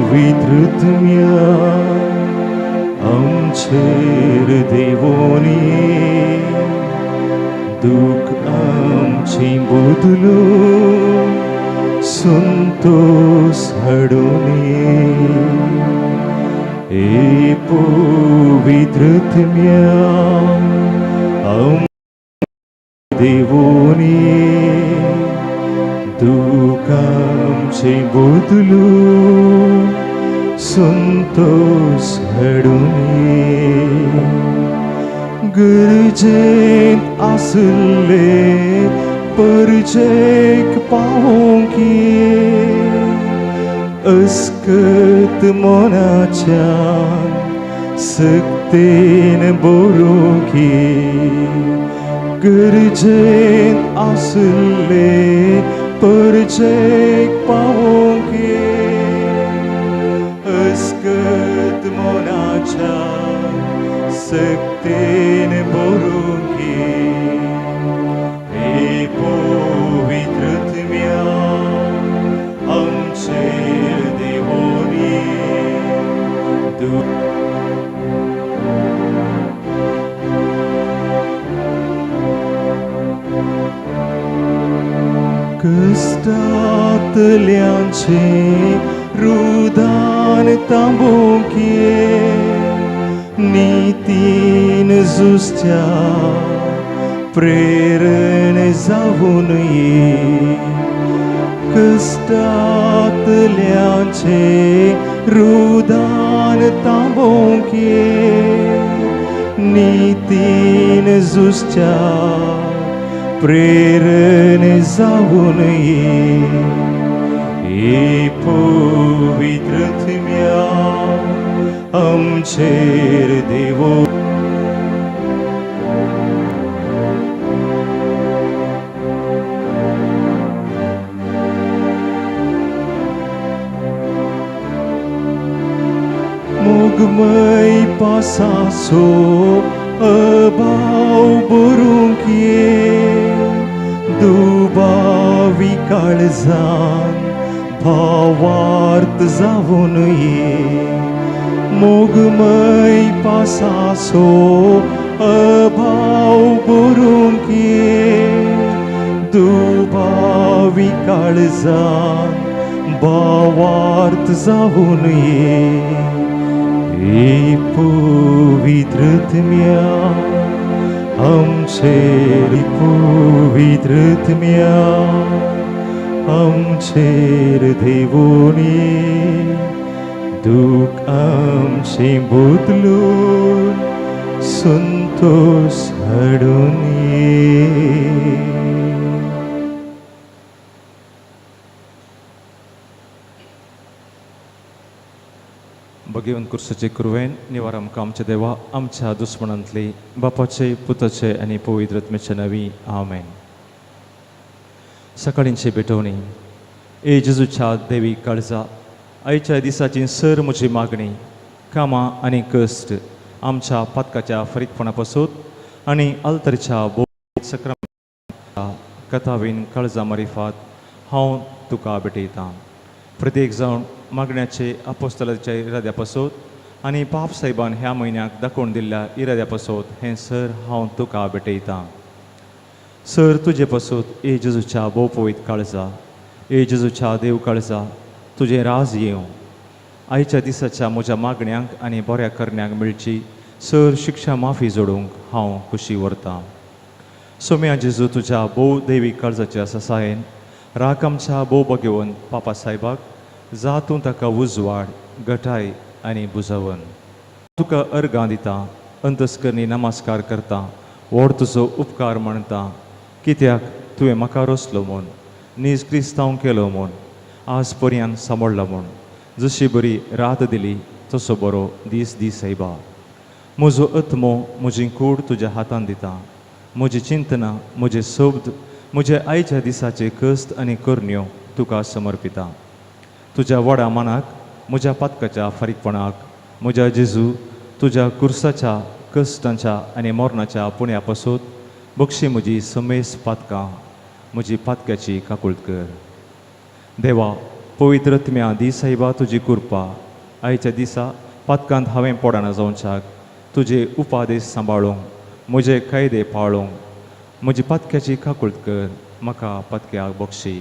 पवित्रत्म्या आमचेर देवोनी दुःख आमची बदलून संतोष हाडूनी. ए पवित्रत्म्या आम देवोनी दुःख आमचे बदलून संतोष हाडूनी. गरजेंत आसले परजेक पावोंक अस्कत मनाच्या सक्तेन बरोवंक. गरजेंत आसले परजेक पावोंक अस्कत मनाच्या सक्तेन बरोवंक. हे पवित्रत्म्या आमचेर देवोनी कश्टांतल्यांचे रुदान तांबोंक, नितीन झुजच्या प्रेरण जावन ये. कश्टांतल्यांचे रुदान तांबोंक, नितीन झुजच्या प्रेरण जावन ये. हे पवित्रत्म्या आमचेर देवो. मोगमय पासाचो अभाव बरूंक ये, दुबावी काळजान भावार्थ जावन ये. मोगमय पासाचो अभाव बरूंक ये, दुबावी काळजान भावार्थ जावन ये. हे पवित्रत्म्या आमचेर पवित्रत्म्या आमचेर देवोनी दुःख आमचे बदलून संतोष हाडून ये. भगवंत कुर्साचे कुरवेन निवार आमकां आमच्या देवा आमच्या दुस्मनांतली, बापाचे, पुताचे आनी पवित्र आत्म्याचे नांवी, आमेन. सकाळींची भेटवणी. ए जेजूच्या देवी काळजा, आयच्या दिसाची सर म्हजी मागणी, कामां आनी कश्ट आमच्या पातकाच्या फारीकपणा पासून आनी आल्तरच्या भोव सक्रमा कथावीन काळजा मारिफात हांव तुका भेटयतां. प्रत्येक जाण मागण्याचे अपोस्तलाच्या इराद्या पासत आनी पाप साहेबान ह्या म्हयन्याक दाखोवन दिल्ल्या इराद्या पासत हें सर हांव तुका भेटयतां. सर तुजे पासत, ए जेजूच्या भोव पवित्र काळजा, ए जेजूच्या देव काळजा, तुजें राज येवं. आयच्या दिसाच्या म्हज्या मागण्यांक आनी बऱ्या करण्यांक मेळची सर शिक्षा माफी जोडूंक हांव खुशी व्हरतां. सोम्या जेजू, तुज्या भोव देवी काळजाच्या ससायेन राख आमच्या भोव भगेवन पापा साहेबाक, जा तूं ताका उजवाड, गटाय आनी बुजवन. तुका अर्गां दिता, अंतस्करणी नमस्कार करता, व्हड तुजो उपकार मानता, कित्याक तुवें म्हाका रचलो म्हूण, नीज क्रिस्तांव केलो म्हूण, आज पर्यान सांबाळ्ळा म्हूण. जशी बरी रात दिली तसो बरो दीस दी सायबा. म्हजो आत्मो, म्हजी कूड तुज्या हातान दिता. म्हजी चिंतनां, म्हजे शब्द, म्हजे आयच्या दिसाचे कश्ट आनी करण्यो तुका समर्पिता. तुज्या व्हडा मनाक, म्हज्या पातकाच्या फारीकपणाक, म्हज्या जेजू, तुज्या कुर्साच्या कश्टांच्या आनी मरणाच्या पुण्या पासून बक्षी म्हजी समेस पातकां, म्हजी पातक्याची काकुळट कर. देवा, पवित्र तुमी दी साहिबा तुजी कृपा आयच्या दिसा पातकांत हांवें पोडना जावच्याक तुजे उपादेश सांबाळूंक म्हजे कायदे पाळूंक म्हजी पातक्याची काकूळत कर म्हाका पातक्याक बक्षी.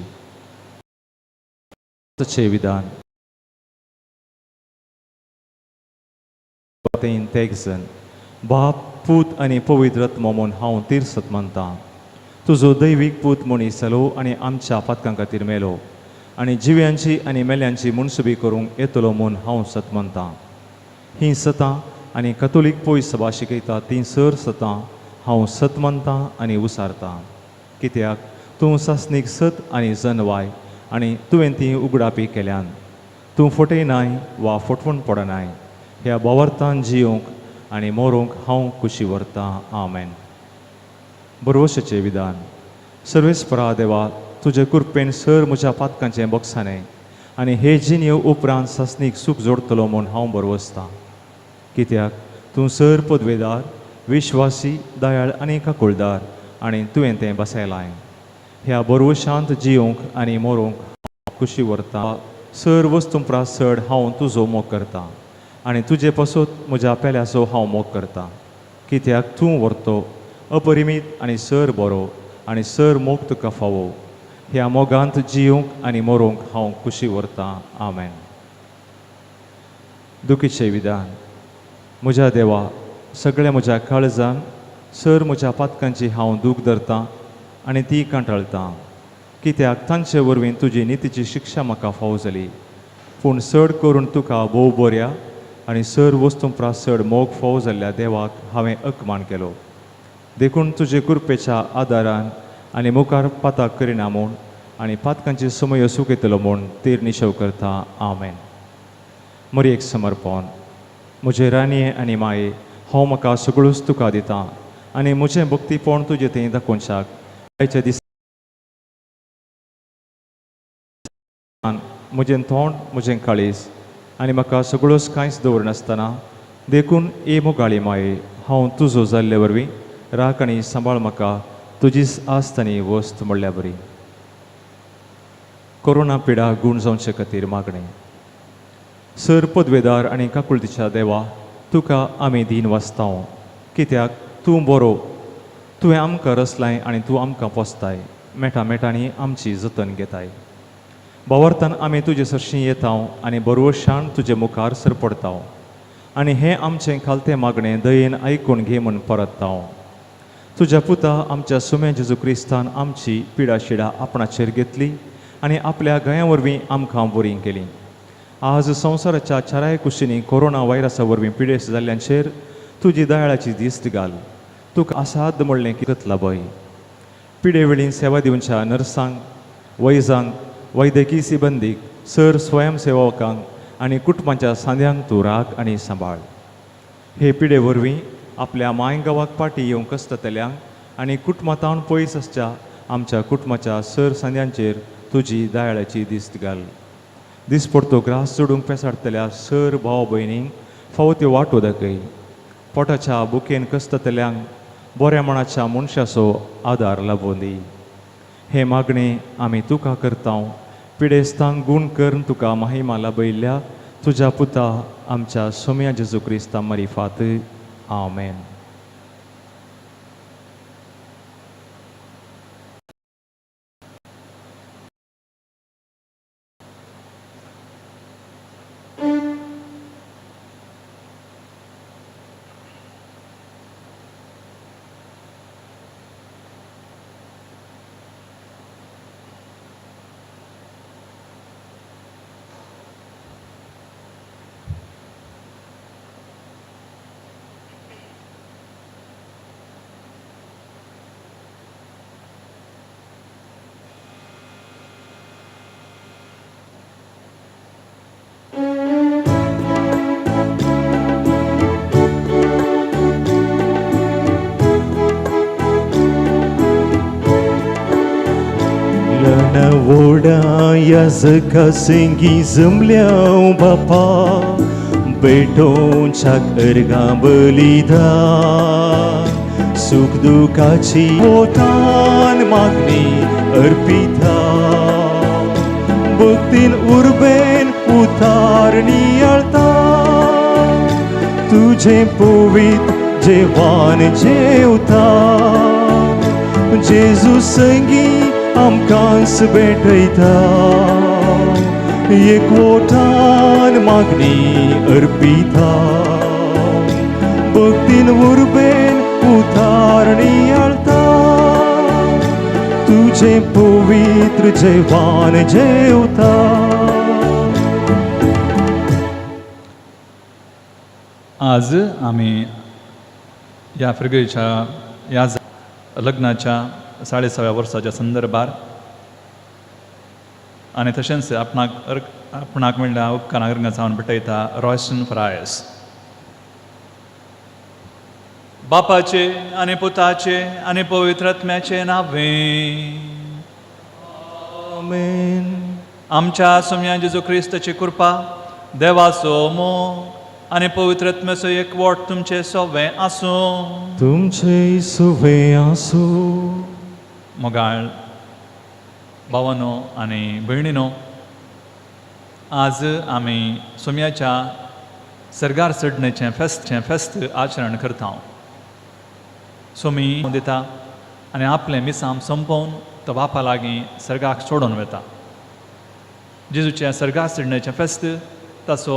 तशें विधान तेगसन बाप पूत आनी पवित्र आत्मो म्हूण हांव तीर्सत मानतां. तुजो दैवीक पूत मनीस जालो आनी आमच्या पातकां खातीर मेलो आनी जिव्यांची आनी मेल्यांची मुनसुबी करूंक येतलो म्हूण हांव सत मानतां. हीं सतां आनी कथोलीक पयस सभा शिकयता तीं सर सतां हांव सत मानतां आनी उसारतां. कित्याक तूं सासणीक सत आनी जनवाय आनी तुवें ती उगडापी केल्यान. तूं फटयनाय वा फटवण पडनाय. ह्या बोवार्थान जियोंक आनी मोरोंक हांव खुशी व्हरतां. आमेन. बरवशाचें विधान. सर्वेस्परा देवा तुजे कृपेन सर म्हज्या पातकांचें बक्षाणें आनी हे जिणये उपरांत सासणीक सूख जोडटलो म्हूण हांव बरवसतां. कित्याक तूं सर पदवेदार विश्वासी दयाळ आनी काकुळदार आनी तुवें तें बसयलां. ह्या बरवशांत जियोंक आनी मोरोंक हांव खुशी व्हरतां. सर वस्तूं परस चड हांव तुजो मोग करतां आनी तुजे पासत म्हज्या पेल्याचो हांव मोग करतां. कित्याक तूं व्हरतो अपरिमीत आनी सर बरो आनी सर मोग तुका फावो. ह्या मोगांत जियोंक आनी मोरोंक हांव खुशी व्हरतां. आमेन. दुखीचें विधान. म्हज्या देवा सगळ्या म्हज्या काळजान सर म्हज्या पातकांची हांव दूख धरतां आनी ती कांटाळटां. कित्याक तांचे वरवीं तुजी नितीची शिक्षा म्हाका फावो जाली. पूण चड करून तुका भोव बऱ्या आनी सर वस्तूं परस चड मोग फावो जाल्ल्या देवाक हांवें अकमान केलो. देखून तुजे कृपेच्या आदारान आनी मुखार पाताक करिना म्हूण आनी पातकांची समय सुकयतलो म्हूण तीर निशेव करता. आमेन. मरयेक समर्पण. म्हजे राणये आनी माये हांव म्हाका सगळोच तुका दितां आनी म्हजें भक्तीपण तुजें थंय दाखोवच्याक आयच्या दिसान म्हजें तोंड म्हजें काळीज आनी म्हाका सगळोच कांयच दवरनासतना देखून ए मोगाळी माये हांव तुजो जाल्ले वरवीं राख आनी सांबाळ म्हाका तुजीच आस्त आनी वस्त म्हणल्या बरी. कोरोना पिडा गूण जावचे खातीर मागणें. सर पदवेदार आनी काकुळतीच्या देवा तुका आमी दीन वाचतांव. कित्याक तूं बरो तुवें आमकां रचलाय आनी तूं आमकां पोसताय मेटा मेटांनी आमची जतन घेताय. बावर्थान आमी तुजे सरशीं येतांव आनी बरवशान तुजे मुखार सरपडतांव आनी हें आमचें खालतें मागणें दयेन आयकून घे म्हूण परततांव. तुज्या पुता आमच्या सुम्या जेजू क्रिस्तान आमची पिडा शिडा आपणाचेर घेतली आनी आपल्या गया वरवीं आमकां बरीं केलीं. आज संवसाराच्या चाराय कुशींनी कोरोना व्हायरसा वरवीं पिडेस्त जाल्ल्यांचेर तुजी दयाळाची दिश्ट घाल. तुका असाध्य म्हणलें कितला भंय. पिडे वेळी सेवा दिवच्या नर्सांक वैजांक वैद्यकीय सिबंदीक सर स्वयंसेवकांक आनी कुटुंबाच्या सांद्यांक तूं राख आनी सांबाळ. हे पिडे वरवीं आपल्या माय गांवाक पाटी येवंक आसतल्यांक आनी कुटुंबांतावन पयस आसच्या आमच्या कुटुंबाच्या सर सांद्यांचेर तुजी दयाळाची दिश्ट घाल. दिसपडतो ग्रास जोडूंक पेसाडटल्या सर भाव भयणींक फावो त्यो वाटो दाखय. पोटाच्या बुकेन कसतल्यांक बऱ्या मनाच्या मनशाचो आदार लाबूं दी. हें मागणें आमी तुका करतांव पिडेस्तांक गूण करून तुका महिमा लाभयल्ल्या तुज्या पुता आमच्या सोम्या जेजू क्रिस्ता मरिफात. आमेन. याजकासंगी जमल्या बापा बेटोंच्या अर्गां बलिदान सुख दुखाची पोतान मागणी अर्पिता भक्ती. भक्तीन उर्बेन उतार नियाळता तुझें पवित्र जेवण जेवता जेजू संगी आमकांच भेटयता एकवटान मागणी अर्पिता भक्तीन उर्बेन उतार नियाळता तुझें पवित्र जेवण जेवता. आज आमी ह्या फिरगेच्या ह्या लग्नाच्या साडेसव्या वर्साच्या संदर्भार आनी तशेंच आपणाक आपणाक म्हणल्यार उपकारां रंगा भेटयता रॉयसन फ्रायस. बापाचे आनी पुताचे आनी पवित्र आत्म्याचे नावे. आमेन. आमच्या सोम्या जेजू क्रिस्ताची कृपा, देवाचो मोग आनी पवित्र आत्म्याचो एकवट तुमचे सगळें आसूं. तुमचे सुवे आसूं. मोगाळ भावानो आनी भयणीनो, आज आमी सोम्याच्या सर्गार चडणेचें फेस्तचें फेस्त आचरण करता. सोमी दिता आनी आपलें मिसाम संपोवन तो बापा लागीं सर्गाक सोडून वता. जेजूचें सर्गार चडणेचें फेस्त ताचो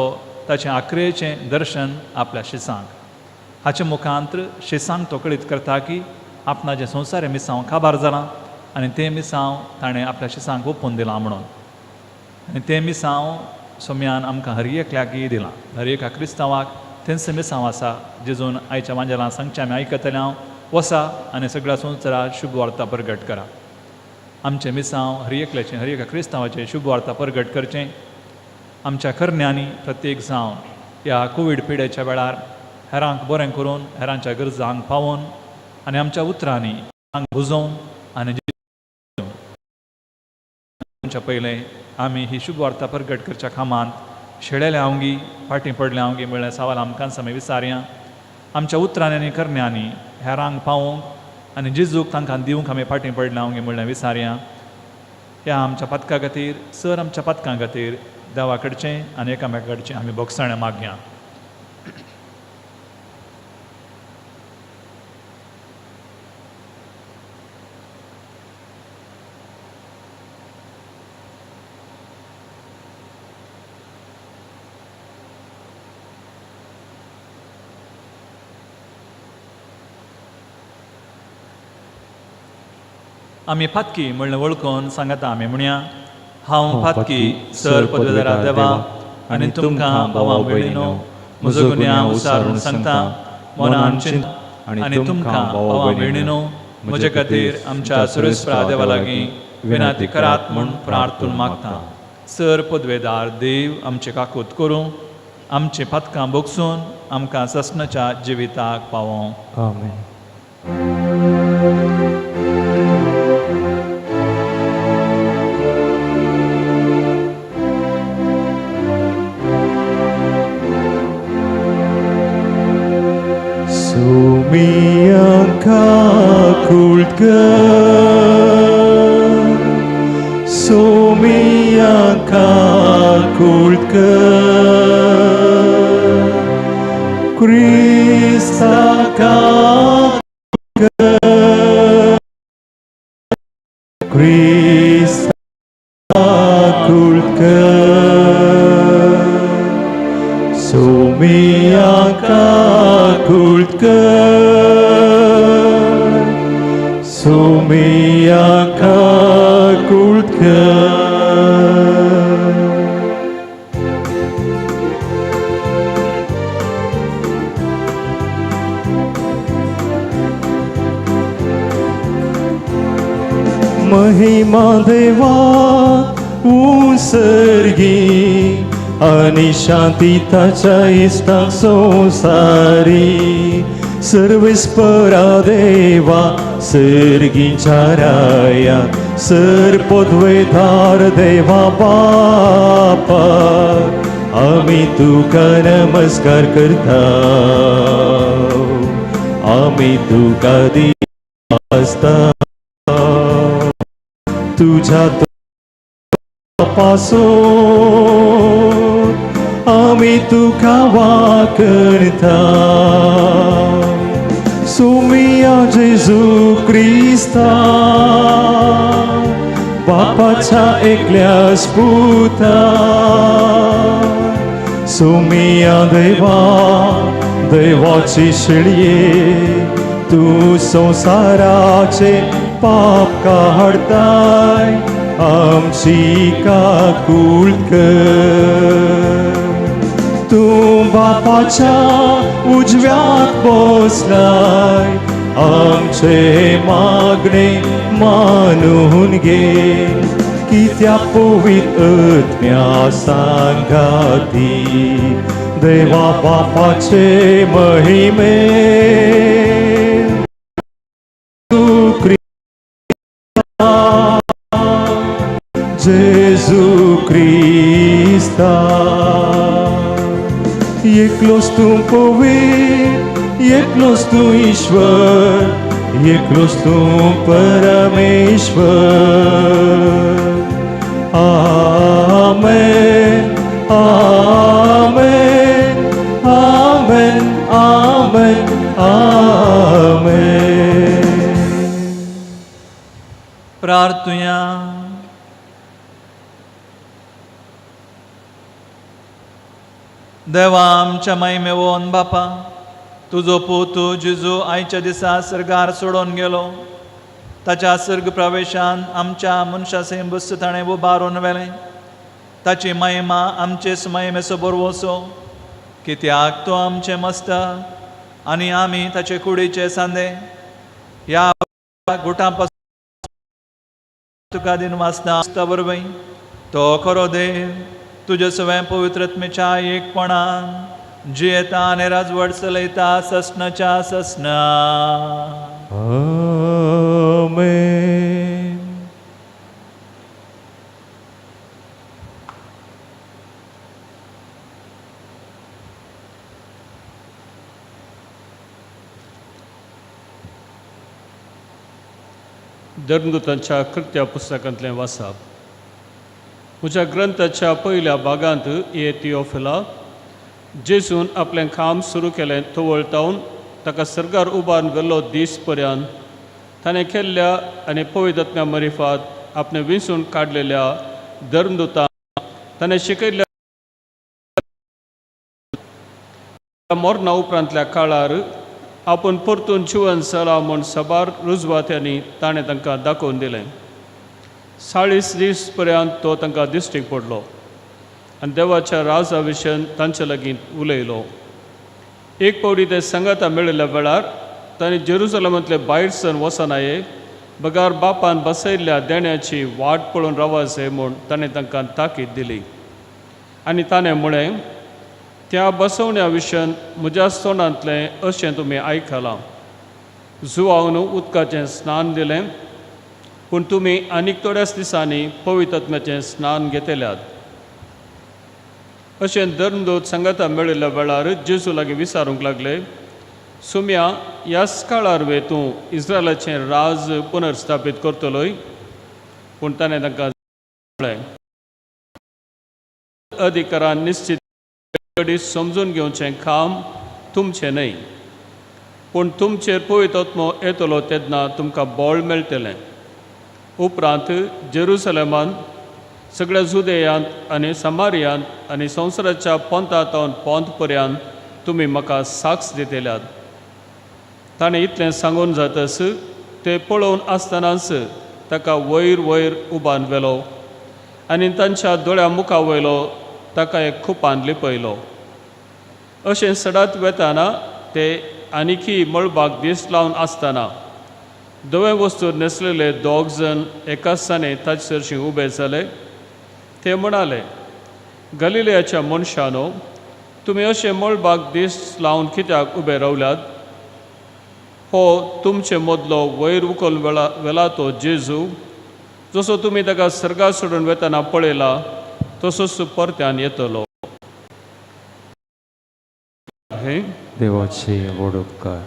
ताचें आक्रेचें दर्शन आपल्या शिसांक, हाचे मुखांत शिसांक तो कळीत करता की आपणाचें संवसार मिसांव काबार जालां आनी तें मिसांव ताणें आपल्या शिसांक ओपून दिलां म्हणून. आनी तें मिसांव सोम्यान आमकां हर एकल्याकय दिलां, हर एका क्रिस्तांवाक तेंच मिसांव आसा. जेजून आयच्या वांजेलां सांगचें आमी आयकतले हांव, वसा आनी सगळ्या संवसाराक शुभ वार्ता परगट करा. आमचें मिसांव हर एकल्याचें, हर एका क्रिस्तांवाचें शुभ वार्ता परगट करचें. आमच्या करण्यांनी प्रत्येक जावन ह्या कोवीड पिडेच्या वेळार हेरांक बरें करून, हेरांच्या गरजांक पावोवन आनी आमच्या उतरांनी बुजोवन आनी आमच्या पयलें आमी ही शुभ वार्ता परगट करच्या कामांत शेळेले हांवगी, फाटीं पडले हांवगी म्हळ्यार सवाल आमकां आमी विचारया. आमच्या उतरांनी आनी करण्यांनी हेरांक पावोवंक आनी जेजूक तांकां दिवंक आमी फाटीं पडले हांवगी म्हळ्यार विचारया. ह्या आमच्या पातकां खातीर, सर आमच्या पातकां खातीर देवा कडचें आनी एकामेका कडचें आमी भोगसाणें मागया. आमी पातकी म्हणलें वळखून सांगता आमी म्हणया, हांव पातकी सर पदवेदारा देवा आनी तुमकां भावा भयणीनो म्हजो गुन्यांव उसारून सांगता, मनान चिंत आनी तुमकां भावा भयणीनो म्हजे खातीर आमच्या सुरेस्परा देवा लागीं विनंती करात म्हूण प्रार्थून मागता. सर पदवेदार देव आमचे काकूत करूं, आमचे पातकां भोगसून आमकां ससनाच्या जिविताक पावों. आमेन. Somianca culcă, Somianca culcă, Christa culcă, Christa culcă, Somianca culcă, Somianca culcă. महिमा देवा उंसर्गी आनी शांती ताच्या इश्टांक संवसारी. सर्वेस्परा देवा सर्गीच्या राया सर पदवेदार देवा बापा आमी तुका नमस्कार करता, आमी तुका दिसता तुझ्या पासून आमी तुका वाकरता सुमिया जेजू क्रिस्ता बापाच्या एकल्याच पुता सुमिया देवा देवाची शेळये तूं संवसाराचे पाप काडताय आमची काकूळ कर. तूं बापाच्या उजव्याक बसलाय आमचे मागणे मानून घे कित्या पवित्र आत्म्या सांगाती देवा बापाचे महिमे जेजू क्रिस्ता एकलोच तूं पवित्र एकलोच तूं ईश्वर एकलोच तूं परमेश्वर. आमेन आमेन आमेन आमेन आमेन. प्रार्थुया. देवा आमच्या महिमेवोन बापा तुजो पूत जेजू आयच्या दिसा सर्गार सोडून गेलो. ताच्या सर्ग प्रवेशान आमच्या मनशा बुस्त ताणें उबारून व्हेलें. ताची महिमा आमचेच महिमेचो बरवसो कित्याक तो आमचें मस्त आनी आमी ताचे कुडीचे सांदे. ह्या गुटां पासून तुका दिन वाचता वरवीं तो खरो देव तुजे सवें पवित्रत्मेच्या एकपणान जियेता आनी राजवट चलयता ससनाच्या ससना. आमेन. धर्मदूतांच्या कृत्या पुस्तकांतलें वाचप. म्हज्या ग्रंथाच्या पयल्या भागांत ये थियोफिला, जेजून आपलें काम सुरू केलें तवळतावन ताका सर्गार उबारून व्हेल्लो दीस पर्यंत ताणें केल्ल्या आनी पवित्र मरिफात आपणें विंचून काडलेल्या धर्मदूतांक ताणें शिकयल्ल्या मरणा उपरांतल्या काळार आपूण परतून जिवन जाला म्हूण साबार रुजवात्यांनी ताणें तांकां दाखोवन दिलें. 40 दीस पर्यंत तो तांकां दिश्टीक पडलो आनी देवाच्या राजा विशयन तांचे लागीं उलयलो. एक फावटी ते सांगाता मेळिल्ल्या वेळार तांणी जेरुसलमांतले भायर सर वचनाये बगार बापान बसयल्ल्या देण्याची वाट पळोवन रावाचे म्हूण ताणें तांकां ताकीद दिली. आनी ताणें म्हळें, त्या बसवण्या विशयन म्हज्या तोंडांतलें अशें तुमी आयकलां. जुवावन उदकाचें स्नान दिलें, पूण तुमी आनीक थोड्याच दिसांनी पवित्र आत्म्याचें स्नान घेतल्यात. अशें धर्मदूत सांगाता मेळिल्ल्या वेळार जेजू लागीं विचारूंक लागले, सुम्या ह्याच काळार वे तूं इस्रायलाचें राज पुनर्स्थापीत करतलोय? पूण ताणें तांकां म्हळें, अधिकारान निश्चित कडेन समजून घेवचें काम तुमचें न्हय, पूण तुमचेर पवित्र आत्मो येतलो तेन्ना तुमकां बळ मेळटलें. उपरांत जेरुसलेमान सगळ्या जुदेयांत आनी समारियांत आनी संवसाराच्या पोंतांत पोंत पर्यंत तुमी म्हाका साक्ष दितल्यात. ताणें इतलें सांगून जातच ते पळोवन आसतनाच ताका वयर वयर उबान व्हेलो आनी तांच्या दोळ्या मुखा वयलो ताका एक कुपान लिपयलो. अशें सडात वेताना ते आनिकी मळबाक दीस लावन आसतना धवे वस्तू न्हेसलेले दोग जण एकाच साने ताचे सरशीं उबे जाले. ते म्हणाले, गलिलयाच्या मनशानो, तुमी अशें मळबाक दीस लावन कित्याक उबे रावल्यात? हो तुमचे मदलो वयर उखल वेला तो जेजू, जसो तुमी ताका सर्गार सोडून वेतना पळयला तसोच परत्यान येतलो. हे देवाचे व्हड उपकार.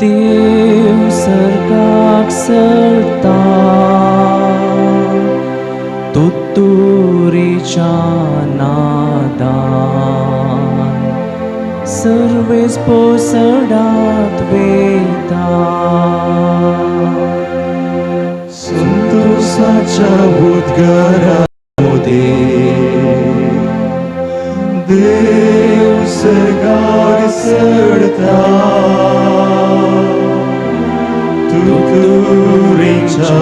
देव सर्गाक सरता तुतुरीच्या नादान सर्वेस पोसडात वेता. संतोषाच्या उद्गारामध्ये देव सर्गार चढता, तुतुरीच्या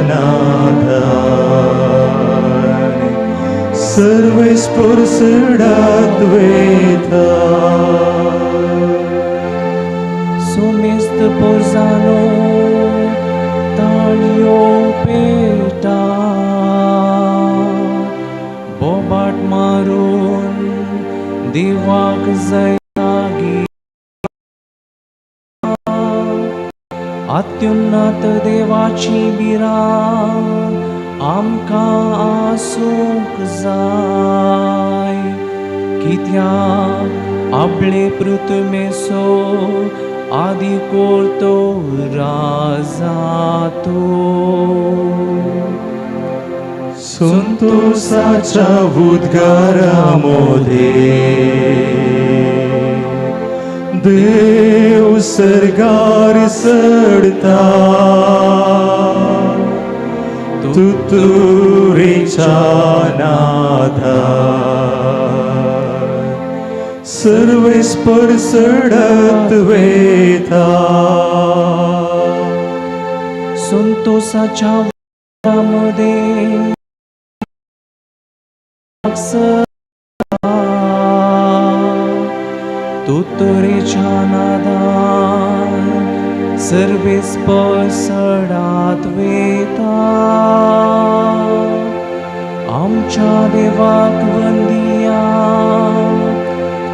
नादाने सर्वेस परसडात वेता. सुमिस्त पोरसानो ताळयो पेटा, बोबाट मारून देवाक जयतागी. अत्युन्नत देवाची भिरांत आमकां आसूंक जाय, कित्याक आपले पृथ्वेचो आदी कोर्तो राजा तो. संतोषाच्या उद्गारामध्ये देव सर्गार चढता, तुतुरीच्या नादान सर्वेस परसडत वेता. संतोषाच्या मध्ये तुतुरीच्या नादान सर्वेस पसडात वेता. आमच्या देवाक वंदिया,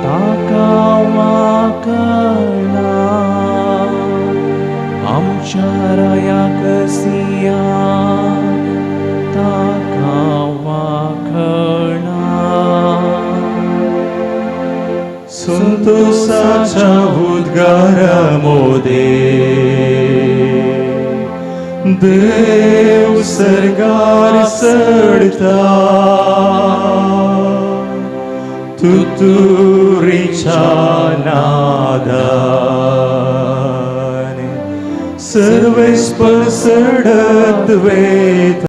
ताका वाकणा, आमच्या रायाक सिया, ताका वाकणा. संतोषाच्या उद्गारामध्ये देव सर्गार चढता, तुतुरीच्या नादाने सर्वेस परसडत वेता.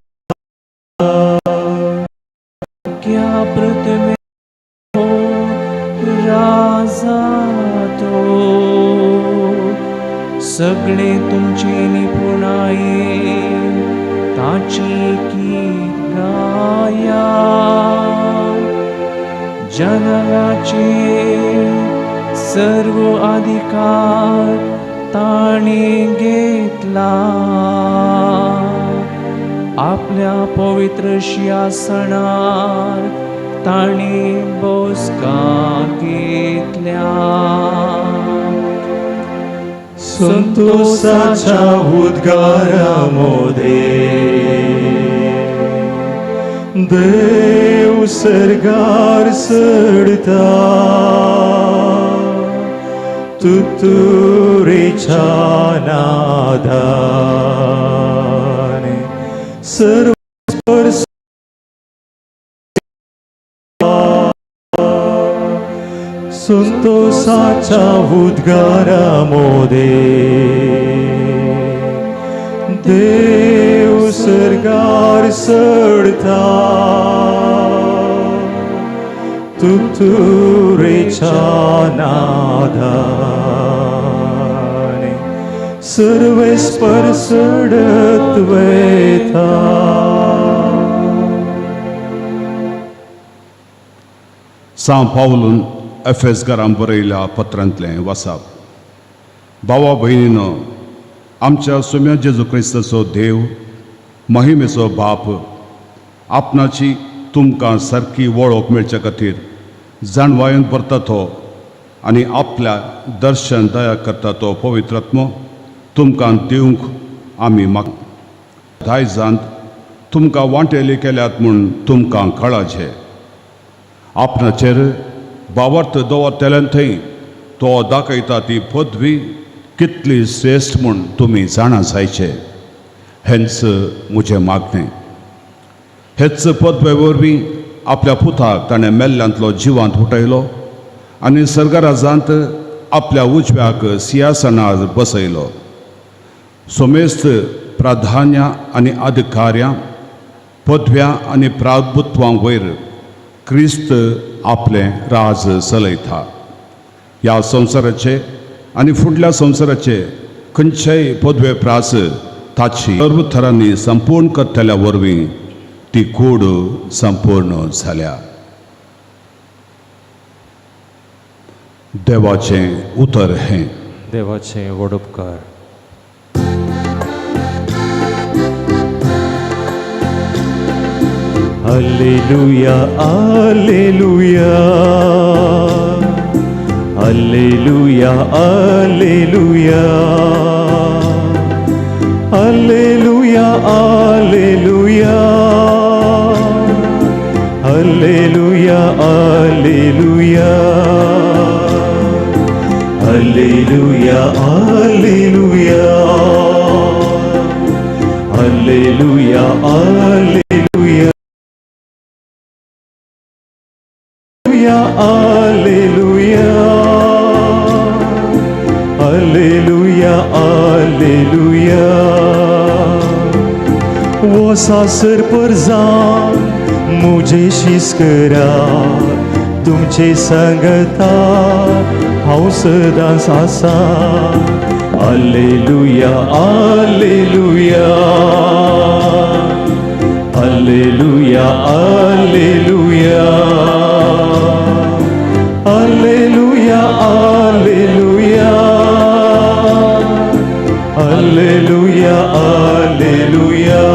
क्या पृथ्वी राजा तो, सगळे तुमचे निपुणाये ताची गीत गाया. जनगाचे सर्व अधिकार ताणे घेतला, आपल्या पवित्र शिंहासनार ताणे बसका घेतल्या. संतोषाच्या उद्गारामध्ये देव सर्गार चढता, तुतुरीच्या नादाने सर्व स्पर्श संतोषाच्या उद्गारामध्ये देव सर्गार चढता, तुतुरीच्या नादाने सर्वेस परसडत वेता. सांव पावलून एफेसकारांक बरयल्या पत्रांतलें वासाप. भावा भयणीनो, आमच्या सोम्या जेजू क्रिस्ताचो देव, महिमेचो बाप, आपणाची तुमकां सारकी वळख मेळचे खातीर जाणवायेन भरता तो आनी आपल्या दर्शन दया करता तो पवित्रात्मो तुमकां दिवंक आमी माग. दायजांत तुमकां वांटेली केल्यात म्हूण तुमकां कळाचे. आपणाचेर भावार्थ दवरतल्यान थंय तो दाखयता ती पदवी कितली श्रेश्ठ म्हूण तुमी जाणा जायचे हेंच म्हजें मागणें. हेच पदवे वरवीं आपल्या पुताक ताणें मेल्ल्यांतलो जिवांत उठयलो आनी सर्गराजांत आपल्या उजव्याक सिंहासनार बसयलो. सोमेस्त प्राधान्य आनी अधिकार्यां, पदव्यां आनी प्राभुत्वां वयर क्रिस्त आपलें राज चलयता. ह्या संवसाराचे आनी फुडल्या संवसाराचे खंयचेय पदवे प्रास ताची सर्व थरांनी संपूर्ण करतल्या वरवीं ती कूड संपूर्ण जाल्या. देवाचें उतर हें. देवाचें व्हड उपकार. Alleluia, alleluia, alleluia, alleluia, alleluia, alleluia, alleluia, alleluia, alleluia, alleluia, alleluia, alleluia, alleluia, alleluia, alleluia. वसासर Parjan मुझे शिस्करा, तुमचे संगता हांव सदांच आसा. Alleluia, alleluia, alleluia, alleluia, alleluia, alleluia, alleluia, alleluia.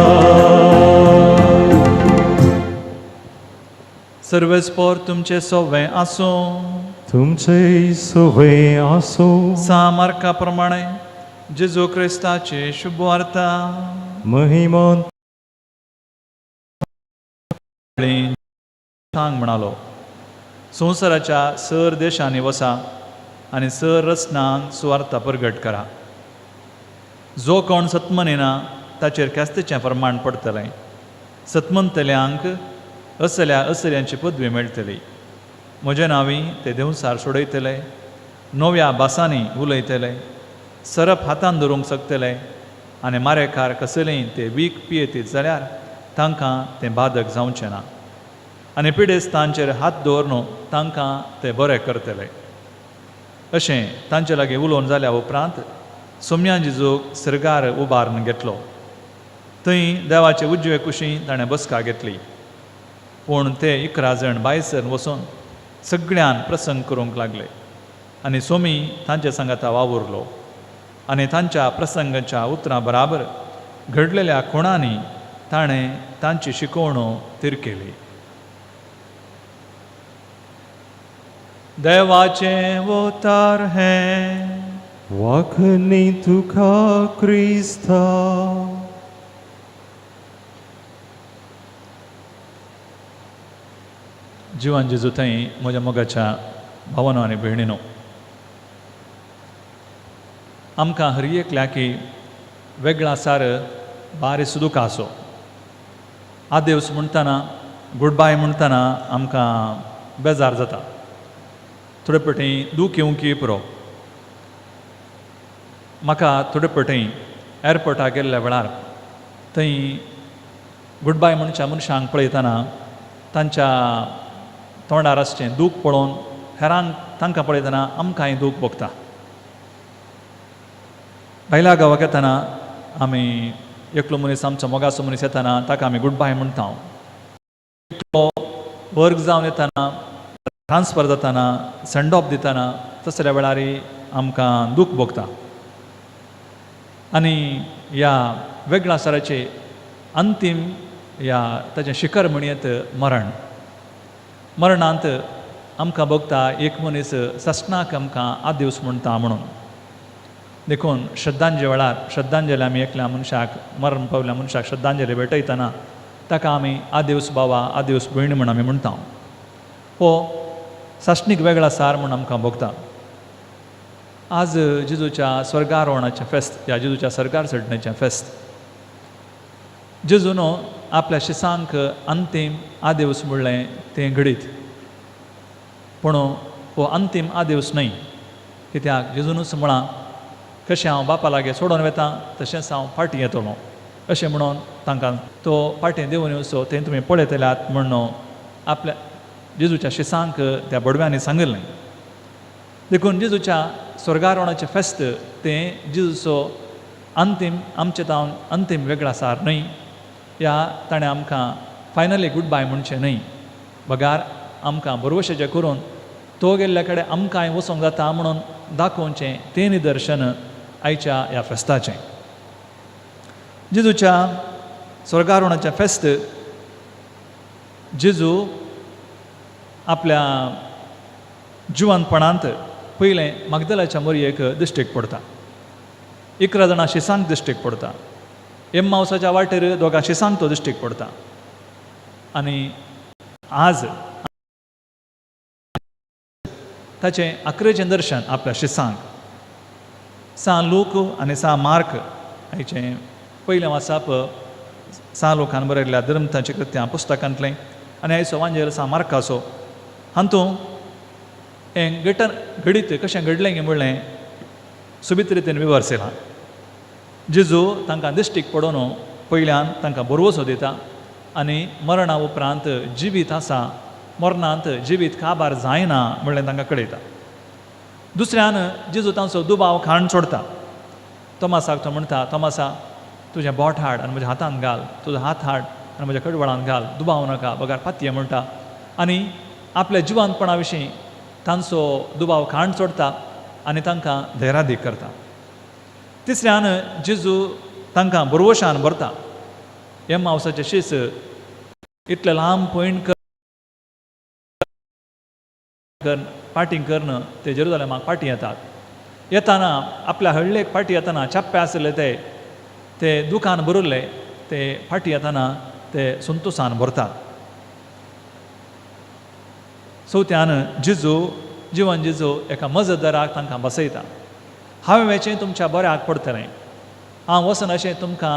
सर्वेस्पोर तुमचे सोवे आसूं. तुमचे सोवे आसो. सा मार्का प्रमाणे जेजू क्रिस्ताची शुभवार्ता. महिमा सांग म्हणालो, संवसाराच्या सर देशांनी वसा आनी सर रचनांक सुवार्ता प्रगट करा. जो कोण सतमनिना ताचेर ख्यास्तीचें प्रमाण पडटलें. सतमनतल्यांक असल्या असल्यांची पदवी मेळटली. म्हज्या नांवी ते देंवसार सोडयतले, नव्या भासांनी उलयतले, सरप हातान धरूंक शकतले आनी मारेकार कसलेंय ते वीख पियेतीत जाल्यार तांकां तें बादक जावचें ना आनी पिडेस्तांचेर हात दवरून तांकां ते बरे करतले. अशें तांचे लागीं उलोवन जाल्या उपरांत सोम्या जिजूक सर्गार उबारून घेतलो. थंय देवाचे उजवे कुशी ताणें बसका घेतली. पूण ते 11 जाण भायसर वचून सगळ्यान प्रसंग करूंक लागले आनी सोमी तांचे सांगाता वावुरलो आनी तांच्या प्रसंगाच्या उतरां बराबर घडलेल्या खुणांनी ताणें तांची शिकवणो थीर केली. देवाचें उतर हें. वाखणी तुका क्रिस्ता. जिवान जेजू थंय म्हज्या मोगाच्या भावानो आनी भयणीनो, आमकां हर एकल्याकी वेगळा सार बारीस दुख आसो. आदेवस म्हणटना, गुड बाय म्हणटना आमकां बेजार जाता, थोडे पटी दूख येवंक पुरो. म्हाका थोडे पटी एअरपोर्टाक गेल्ल्या वेळार थंय गुड बाय म्हणच्या मनशांक पळयतना तांच्या तोंडार आसचें दूख पळोवन हेरांक तांकां पळयतना आमकांय दूख भोगता. भायल्या गांवाक येतना आमी एकलो मनीस आमचो मोगाचो मनीस येतना ताका आमी गुड बाय म्हणटा. एकलो वर्ग जावन येतना, ट्रान्सफर जातना, सेंड ऑफ दितना तसल्या वेळार आमकां दूख भोगता. आनी ह्या वेगळ्या साराचे अंतीम ह्या ताचें शिखर म्हणयेत मरण. मरणांत आमकां भोगता एक मनीस ससनाक आमकां आदिवस म्हणटा म्हणून. देखून श्रद्धांजली वेळार श्रद्धांजली आमी एकल्या मनशाक, मरण पावल्या मनशाक श्रद्धांजली भेटयतना ताका आमी आदिवस बाबा, आदिवस भयण म्हूण आमी म्हणटा. हो सासणीक वेगळा सार म्हूण आमकां भोगता. आज जेजूच्या स्वर्गारोहणाचें फेस्त ह्या जेजूच्या सर्गार चडण्याचें फेस्त. जेजून आपल्या शिसांक अंतीम आदेवस म्हणलें तें घडीत, पूण हो अंतीम आदेवस न्हय, कित्याक जेजूनच म्हळां कशें हांव बापा लागीं सोडून वता तशेंच हांव फाटीं येतलो अशें म्हणून तांकां तो फाटीं देंवून येवचो तें तुमी पळयतल्यात म्हणून आपल्या जेजूच्या शिसांक त्या बडव्यांनी सांगिल्लें. देखून जेजूच्या स्वर्गारोहणाचें फेस्त तें जेजूचो अंतीम आमचे तावन अंतीम वेगळासार न्हय, ह्या ताणें आमकां फायनली गूड बाय म्हणचें न्हय, बगार आमकां भरवशेचें करून तो गेल्ल्या कडेन आमकांय वचोंक जाता म्हणून दाखोवचें तें निदर्शन आयच्या ह्या फेस्ताचें. जेजूच्या स्वर्गारोहणाचें फेस्त जेजू आपल्या जिवनपणांत पयलें मागदलाच्या मोरयेक दिश्टीक पडटा, 11 जाणां शिसांक दिश्टीक पडटा, एम्मावसाच्या वाटेर दोगां शिसांक तो दिश्टीक पडटा आनी आज ताचें आकरेचें दर्शन आपल्या शिसांक. सा लूक आनी सा मार्क हाचें पयलें वाचप सा लोकान बरयल्ल्या धर्मतांची कृत्यां पुस्तकांतलें आनी आयचो वांजेल सा मार्काचो. हातूंत हें घटन घडीत कशें घडलें गे म्हणलें सोबीत रितीन विवर्सयलां. जेजू तांकां दिश्टीक पडोवन पयल्यान तांकां भरवसो दिता आनी मरणा उपरांत जिवीत आसा, मरणांत जिवीत काबार जायना म्हणलें तांकां कळयता. दुसऱ्यान जेजू तांचो दुबाव खाण सोडता. तोमासाक तो म्हणटा, तोमासा तुजें बोट हाड आनी म्हज्या हातान घाल, तुजो हात हाड आनी म्हज्या कडवळान घाल, दुबाव नाका बगार पातये म्हणटा आनी आपल्या जिवानपणा विशीं तांचो दुबाव खाण सोडता आनी तांकां धैरादीक करता. तिसऱ्यान जेजू तांकां भरवशान भरता. एम्मावसाचें शीस इतलें लांब पयण करून पाटींग करून ते जेरुजालेमाक फाटीं येतात. येताना आपल्या हळ्ळेक फाटीं येताना छाप्पे आशिल्ले ते ते दुकान भरिल्ले ते फाटीं येताना ते संतोसान भरतात. चवथ्यान जेजू जिवन जेजू एका मजतदाराक तांकां बसयता. हांवें वेचें तुमच्या बऱ्याक पडटलें, हांव वचन अशें तुमकां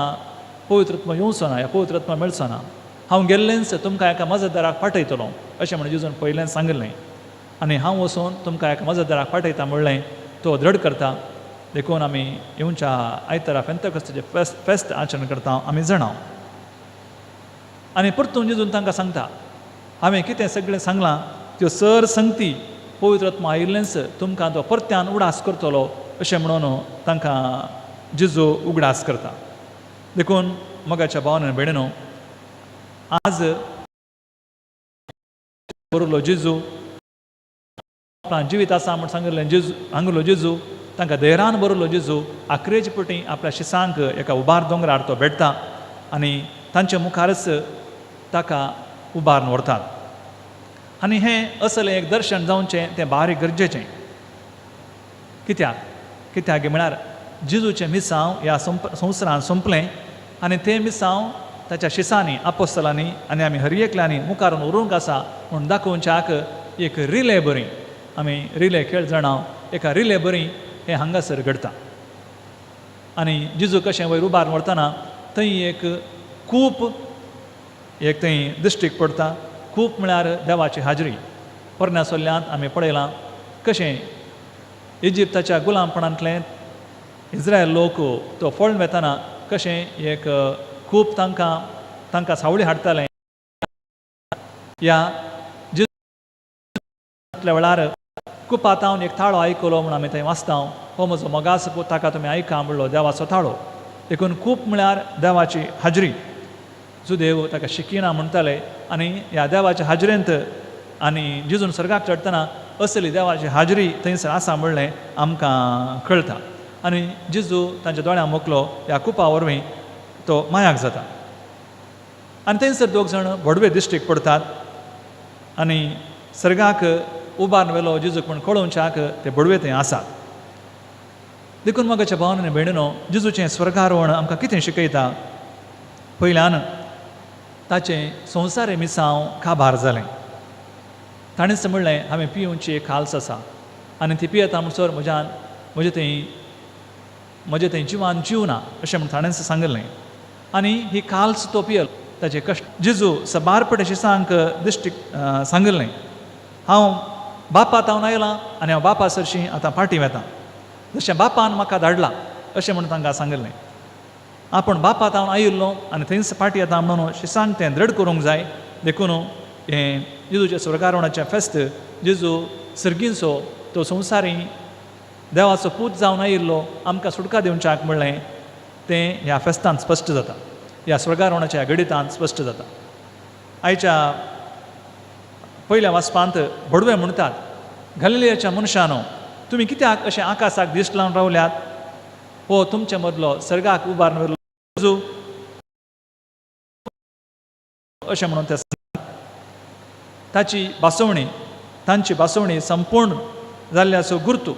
पवित्रत्म येवचो ना, ह्या पवित्रत्म मेळचो ना, हांव गेल्लेंच तुमकां एका मजतदाराक पाठयतलो अशें म्हणून जेजून पयलेंच सांगिल्लें आनी हांव वचून तुमकां एका मजतदाराक पाठयता म्हणलें तो दृढ करता. देखून आमी येवच्या आयतारा फेंतकस्ताचें फेस्त आचरण करता आमी जाणा. आनी परतून जेजून तांकां सांगता, हांवें कितें सगळें सांगलां त्यो सर संगती पवित्र आत्मा आयिल्लेंच तुमकां तो परत्यान उगडास करतलो अशें म्हणून तांकां जेजू उगडास करता. देखून मोगाच्या भावान आनी भयणीनो, आज बरोलो जेजू आपणां जिवीत आसा म्हूण सांगिल्लें जेजू सांगिल्लो जेजू तांकां धैर्यान बरोलो जेजू आखरेचे पटी आपल्या शिसांक एका उबार दोंगरार तो भेटता आनी तांच्या मुखारच ताका उबारून व्हरतात. आनी हें असलें एक दर्शन जावचें तें बारीक गरजेचें. कित्याक कित्याक म्हळ्यार जेजूचें मिसांव ह्या संवसारांत सोंपलें आनी तें मिसांव ताच्या शिसांनी आपोस्तलांनी आनी आमी हर एकल्यांनी मुखार उरूंक आसा म्हूण दाखोवच्याक एक रिले बरी आमी रिले खेळ जाणा एका रिले बरी हें हांगासर घडटा. आनी जेजू कशें वयर उबार व्हरतना थंय एक कूप एक थंय दिश्टीक पडटा. कूप म्हळ्यार देवाची हाजरी. पोरण्या सोल्ल्यांत आमी पळयलां कशें इजिप्ताच्या गुलामपणांतलें इस्रायल लोक तो फळून वेतना कशें एक खूब तांकां तांकां सावळी हाडटालें. ह्या जितल्या वेळार कुपातावन एक थाळो आयकलो म्हूण आमी थंय वाचता, हो म्हजो मोगास पूत ताका तुमी आयका म्हणलो देवाचो थाळो. देखून खूब म्हळ्यार देवाची हाजरी. जुदेव ताका शिकिना म्हणटाले आनी ह्या देवाच्या हाजरेंत आनी जेजून सर्गाक चडटना असली देवाची हाजरी थंयसर आसा म्हणलें आमकां कळटा. आनी जेजू तांच्या दोळ्यां मोकलो ह्या कुपा वरवीं तो मायाक जाता. आनी थंयसर दोग जाण भडवे दिश्टीक पडटात आनी सर्गाक उबारून व्हेलो जेजूक म्हूण कळोवच्याक ते भडवे थंय आसात. देखून मोगाच्या भावान आनी भयणीनो, जेजूचें स्वर्गारोहण आमकां कितें शिकयता? पयल्यान ताचें संवसारी मिसांव काबार जालें. ताणेंच म्हणलें, हांवें पिवची एक खाल्स आसा आनी ती पियेता म्हणसर म्हज्यान म्हजें थंय म्हजें थंय जिवान जीव ना अशें म्हण ताणेंच सांगिल्लें. आनी ही काल्स तो पियल ताचे कश्ट जेजू सबारपट शिसांक दिश्टी सांगिल्लें, हांव बापा तावन आयलां आनी हांव बापा सरशीं आतां फाटीं वेता, जशें बापान म्हाका धाडला अशें म्हण तांकां सांगिल्लें. आपूण बापा तावन आयिल्लो आनी थंयच फाटीं येता म्हणून शिसांक तें दृढ करूंक जाय. देखून हें जेजूचें स्वर्गारोहणाचें फेस्त, जेजू सर्गींचो तो संवसारी देवाचो पूत जावन आयिल्लो आमकां सुटका दिवच्याक म्हणलें तें ह्या फेस्तांत स्पश्ट जाता, ह्या स्वर्गारोहणाच्या ह्या घडितांत स्पश्ट जाता. आयच्या पयल्या वाचपांत भडवे म्हणटात, गलिलियाच्या मनशानो तुमी कित्याक अशें आकाशाक दिश्ट लावन रावल्यात? हो तुमचे मदलो सर्गाक उबारून व्हेल्लो जेजू अशें म्हणून ते ताची भासोवणी, तांची भासोवणी संपूर्ण जाल्ल्याचो गुर्तू.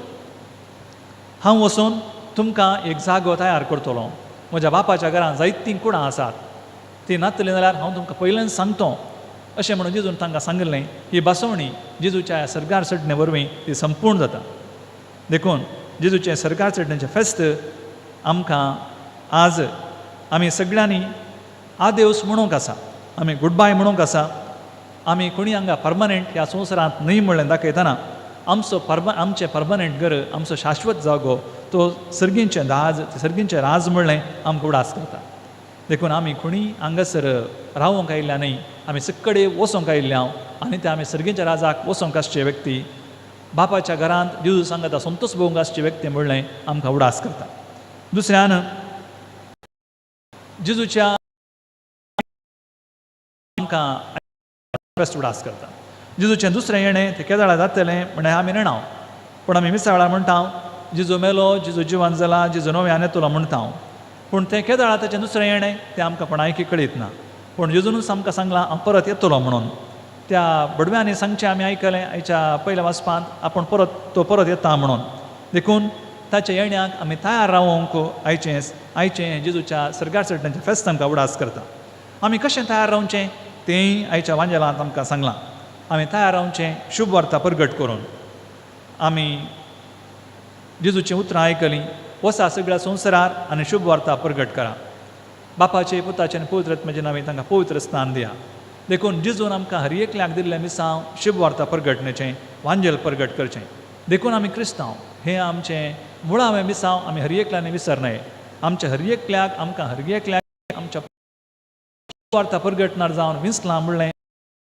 हांव वचून तुमकां एक जागो तयार करतलो, म्हज्या बापाच्या घरांत जायतीं कुडां आसात, ती नातली जाल्यार हांव तुमकां पयल्यान सांगतो अशें म्हणून जेजून तांकां सांगिल्लें. ही भासोवणी जेजूच्या ह्या सर्गार चडणे वरवीं ती संपूर्ण जाता. देखून जेजूचें सर्गार चडण्याचें फेस्त आमकां आज आमी सगळ्यांनी आदेवस म्हणूंक आसा, आमी गुड बाय म्हणूंक आसा. आमी कोणी हांगा परमनंट ह्या संवसारांत न्हय म्हणलें दाखयतना आमचो आमचें परमनंट घर, आमचो शाश्वत जागो तो सर्गींचें दाज, सर्गींचें राज म्हणलें आमकां उडास करता. देखून आमी कोणी हांगासर रावोंक आयिल्ल्या न्हय, आमी सकडे वचोंक आयिल्ल्या आनी ते आमी सर्गींच्या राजाक वचोंक आसचे व्यक्ती, बापाच्या घरांत जेजू सांगता संतोष भोवंक आसची व्यक्ती म्हणलें आमकां उडास करता. दुसऱ्यान जेजूच्या आमकां फेस्त उडास करता. जेजूचें दुसरें येणें तें केदाळा जातलें म्हणल्यार आमी नेणाव, पूण आमी मिसाळा म्हणटा जेजू मेलो, जेजू जिवन जाला, जेजू नव्यान येतलो म्हणटा, पूण तें केदाळा ताचें दुसरें येणें तें आमकां कोणायकी कळीत ना. पूण जेजूनच आमकां सांगलां हांव परत येतलो म्हणून. त्या बडव्यांनी सांगचें आमी आयकलें आयच्या पयल्या वाचपांत, आपूण परत तो परत येता म्हणून. देखून ताच्या येण्याक आमी तयार रावोंक आयचें आयचें जेजूच्या सर्गार चडण्याचें फेस्त आमकां उडास करता. आमी कशें तयार रावचें तेंय आयच्या वांजेलांत आमकां सांगलां. आमी तयार रावचें शुभ वार्ता परगट करून. आमी जेजूचीं उतरां आयकलीं, वसा सगळ्या संवसारार आनी शुभ वार्ता परगट करा. बापाचे पुताचे आनी पवित्र आत्म्याचे नांवान तांकां पवित्र स्थान दिया. देखून जेजून आमकां हर एकल्याक दिल्लें मिसांव शुभ वार्ता परगटण्याचें, वांजेल परगट करचें. देखून आमी क्रिस्तांव हें आमचें मुळावें मिसांव आमी हर एकल्यानी विसरनाय. आमच्या हर एकल्याक आमकां हर एकल्याक आमच्या वार्ता परगटणार जावन विंचलां म्हणलें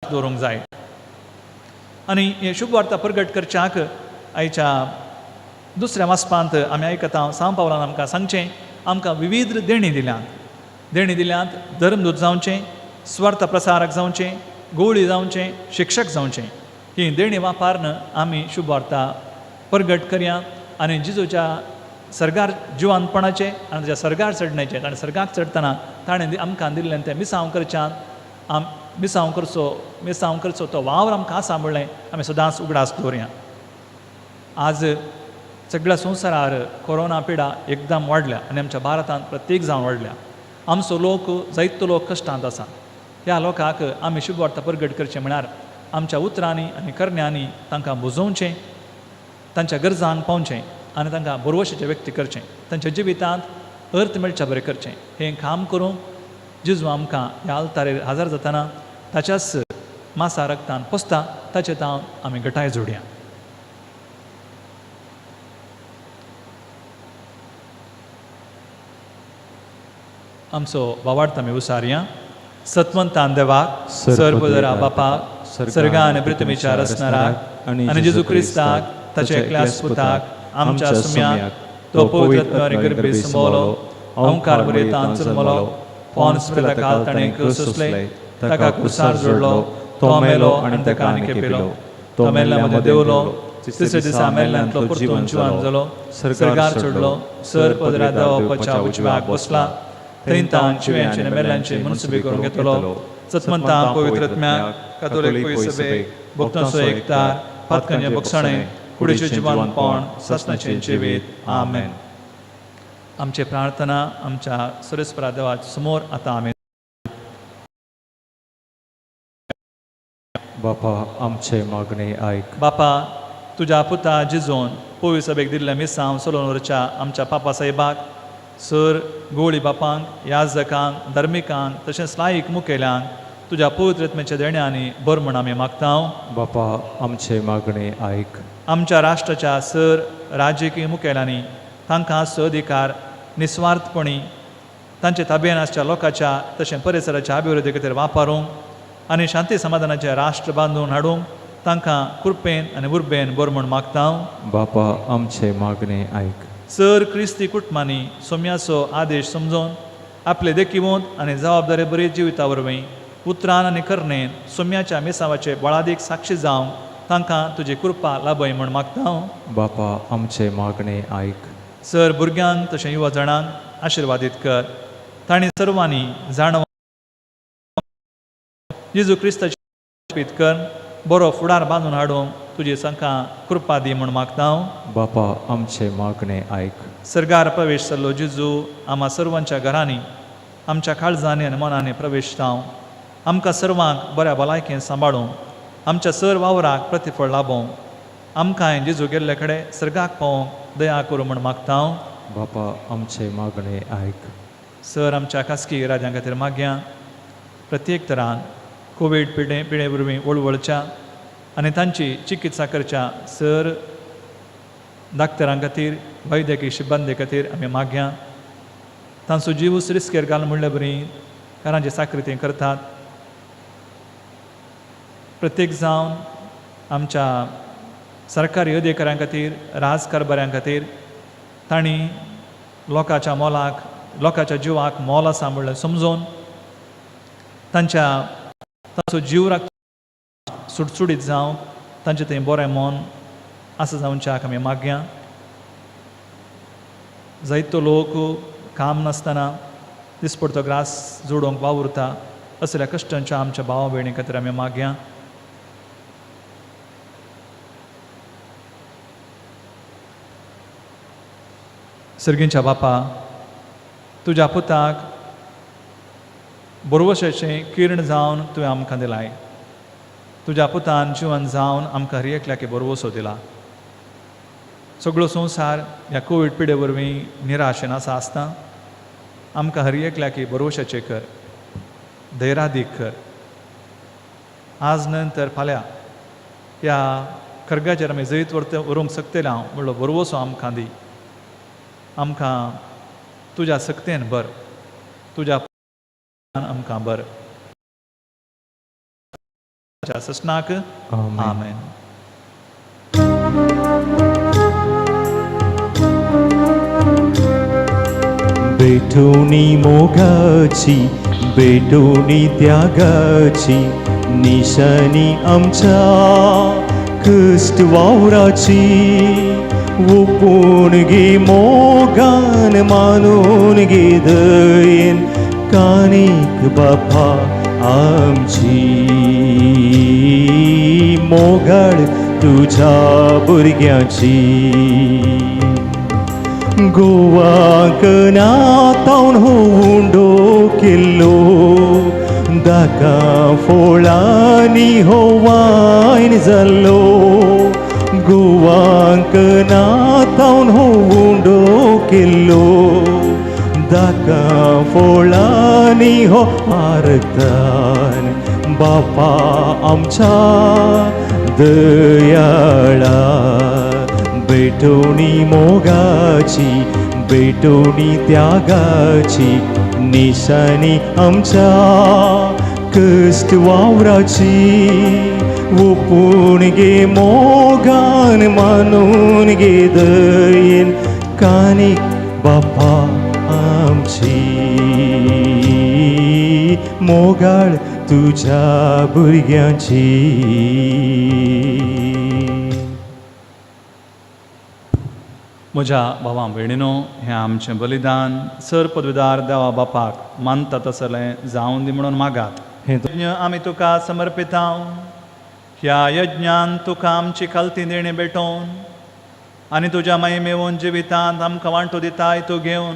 दवरूंक जाय. आनी हें शुभ वार्ता परगट करच्याक आयच्या दुसऱ्या वाचपांत आमी आयकता सांव पावलान आमकां सांगचें, आमकां विविध देणी दिल्यांत, देणी दिल्यांत धर्मदूत जावचें, स्वार्थ प्रसारक जावचें, गोवळी जावचें, शिक्षक जावचें. ही देणी वापरून आमी शुभ वार्ता परगट करया आनी जेजूच्या सर्गार जिवानपणाचें आनी ताच्या सर्गार चडण्याचें, ताणें सर्गाक चडटना ताणें आमकां दिल्लें तें मिसांव करच्यान आम मिसांव करचो, मिसांव करचो तो वावर आमकां आसा म्हणलें आमी सदांच उगडास दवरया. आज सगळ्या संवसारार कोरोना पिडा एकदम वाडल्या आनी आमच्या भारतांत प्रत्येक जावन वाडल्या. आमचो लोक जायतो लोक कश्टांत आसा. ह्या लोकांक आमी शुभ वार्ता परगट करचें म्हळ्यार आमच्या उतरांनी आनी करण्यांनी तांकां बुजोवचें, तांच्या गरजांक पावचें आनी तांकां बरवशेचें व्यक्त करचें, तांच्या जिवितांत अर्थ मेळच्या बरें करचें. हें काम करूंक जेजू आमकां ह्या आल्तारेर हाजर जातना ताच्याच मासा रक्तान पोसता, ताचे तावन आमी घटाय जोडया. आमचो भावार्थ आमी उसारया. सत्वंतान देवाक, सर्वदरा बापाक, सर्गा आनी पृथ्वीच्या रचणाराक आनी जेजू क्रिस्ताक ताच्या एकल्याच पुताक आमच्या सुम्याक, तो पवित्र आनी गर्भी संबोलो, ओंकार बरयतान जल्मलो, पॉन्स पिलाताक ताणें क्रूस सोंसले, ताका क्रुसार जोडलो, तो मेलो आनी ताका आनी खेपिलो, तो मेल्ल्या मदें देंवलो, तिसऱ्या दिसा मेल्ल्यांतलो परतून जिवान जालो, सर्गार चडलो, सर पदरा देवाच्या उजव्याक बसला, थंय तावन जिव्यांचे आनी मेल्ल्यांचे मनसुबी करूंक येतलो. सतमंता पवित्र आत्म्याक, कातोलीक पयसबे, भक्तांचो एकतार, पातकांचें बक्षणें, कुडीचें जिवानपण, सासणाचें जिवीत. आमेन. आमची प्रार्थना आमच्या सुरेस्परा देवाच्या समोर आतां आमी. बापा आमचे मागणे आयक. बापा तुज्या पुता जिजोन पोवी सभेक दिल्लें मिसांव चलोवन व्हरच्या आमच्या पापा साहेबाक, सर गोवळी बापांक, याजकांक, धर्मिकांक तशेंच लायक मुखेल्यांक तुज्या पवित्रत्मेच्या देण्यांनी भर म्हूण आमी मागता. बापा, आमचे मागणे आयक. आमच्या राष्ट्राच्या सर राजकीय मुखेल्यांनी तांकां आसचो अधिकार निस्वार्थपणी तांचे ताबेन आसच्या लोकांच्या तशें परिसराच्या अभिवृद्धी खातीर वापरूंक आनी शांती समाधानाचें राष्ट्र बांदून हाडूंक तांकां कृपेन आनी उर्बेन भर म्हूण मागता. बापा, आमचे मागणे आयक. सर क्रिस्ती कुटुंबांनी सोम्याचो आदेश समजून आपले देखिवंत आनी जबाबदारी बरी जिविता वरवीं उतरान आनी करणेन सोम्याच्या मिसावाचे बळादीक साक्षी जावंक तांकां तुजी कृपा लाभय म्हूण मागता. बापा, आमचे मागणे आयक. सर भुरग्यांक तशें युवा जाणांक आशिर्वादीत कर. तांणी सर्वांनी जाणव जेजू क्रिस्ताची अर्पीत कर बरो फुडार बांदून हाडूंक तुजी तांकां कृपा दी म्हूण मागता. बापा, आमचे मागणे आयक. सर्गार प्रवेश जाल्लो जेजू, आमा सर्वांच्या घरांनी, आमच्या काळजांनी आनी मनांनी प्रवेश जावं. आमकां सर्वांक बऱ्या भलायकेन सांबाळूंक, आमच्या सर वावराक प्रतिफळ लाबोवंक, आमकांय जेजू गेल्ले कडेन सर्गाक पावोवंक दया करूं म्हूण मागता. बापा, आमचे मागणे आयक. सर आमच्या खासगी राज्यां खातीर मागया. प्रत्येक तरान कोवीड पिडे पिडे वरवीं वळवळच्या आनी तांची चिकित्सा करच्या सर डाक्टरां खातीर, वैद्यकीय शिबंदी खातीर आमी मागया. तांचो जीवूच रिस्केर घाल म्हणले बरी कारांची चाकरी ते करतात. प्रत्येक जावन आमच्या सरकारी अधिकाऱ्यां खातीर, राजकारभाऱ्यां खातीर, तांणी लोकांच्या मोलाक, लोकांच्या जिवाक मोल आसा म्हणलें समजून तांच्या तांचो जीव राख सुटसुटीत जावंक तांचें थंय बरें मन आसा जावच्याक आमी मागया. जायतो लोक काम नासतना दिसपडतो ग्रास जोडूंक वावुरता. असल्या कश्टांच्या आमच्या भावा भयणी खातीर आमी मागया. सर्गींच्या बापा, तुज्या पुताक बरवशाचें किर्ण जावन तुवें आमकां दिलाय. तुज्या पुतान जिवन जावन आमकां हर एकल्याक बरवसो दिला. सगळो संवसार ह्या कोवीड पिडे वरवीं निराशेन आसा आसता, आमकां हर एकल्याक बरवशाचें कर, धैरादीक कर. आज नंतर फाल्यां ह्या खर्गाचेर आमी जैत व्हरत व्हरूंक शकतले हांव म्हणलो बरवसो आमकां दी. आमकां तुज्या सक्तेन भर, तुज्या आमकां भर ससनाक. आमेन. आमेन. भेटोनी मोगाची, भेटोनी त्यागाची, निशाणी आमच्या कश्ट वावराची. ओपून गे मोगान, मानून गे दयेन, कानीक बापा आमची मोगाळ तुझ्या भुरग्याची. गोवाक नातावन हो किल्लो, दाका फोळांनी हो वायन जाल्लो. गोवाक नातावन हो किल्लो, दाका फोळांनी हो मारतान बापा आमच्या दयाळा. भेटोणी मोगाची, भेटोणी त्यागाची, निशाणी आमच्या कश्ट वावराची. ओपून गे मोगान, मानून गे दयेन, कानीक बापा आमची मोगाळ तुझ्या भुरग्यांची. म्हज्या भावां भयणीनो, हें आमचें बलिदान सर पदवीदार देवा बापाक मानता तसलें जावन दी म्हणून मागात. हें यज्ञ आमी तुका समर्पितांव. ह्या यज्ञान तुका आमची खालती देणी भेटोवन आनी तुज्या महिमेवन जिवितांत आमकां वांटो दिताय तूं घेवन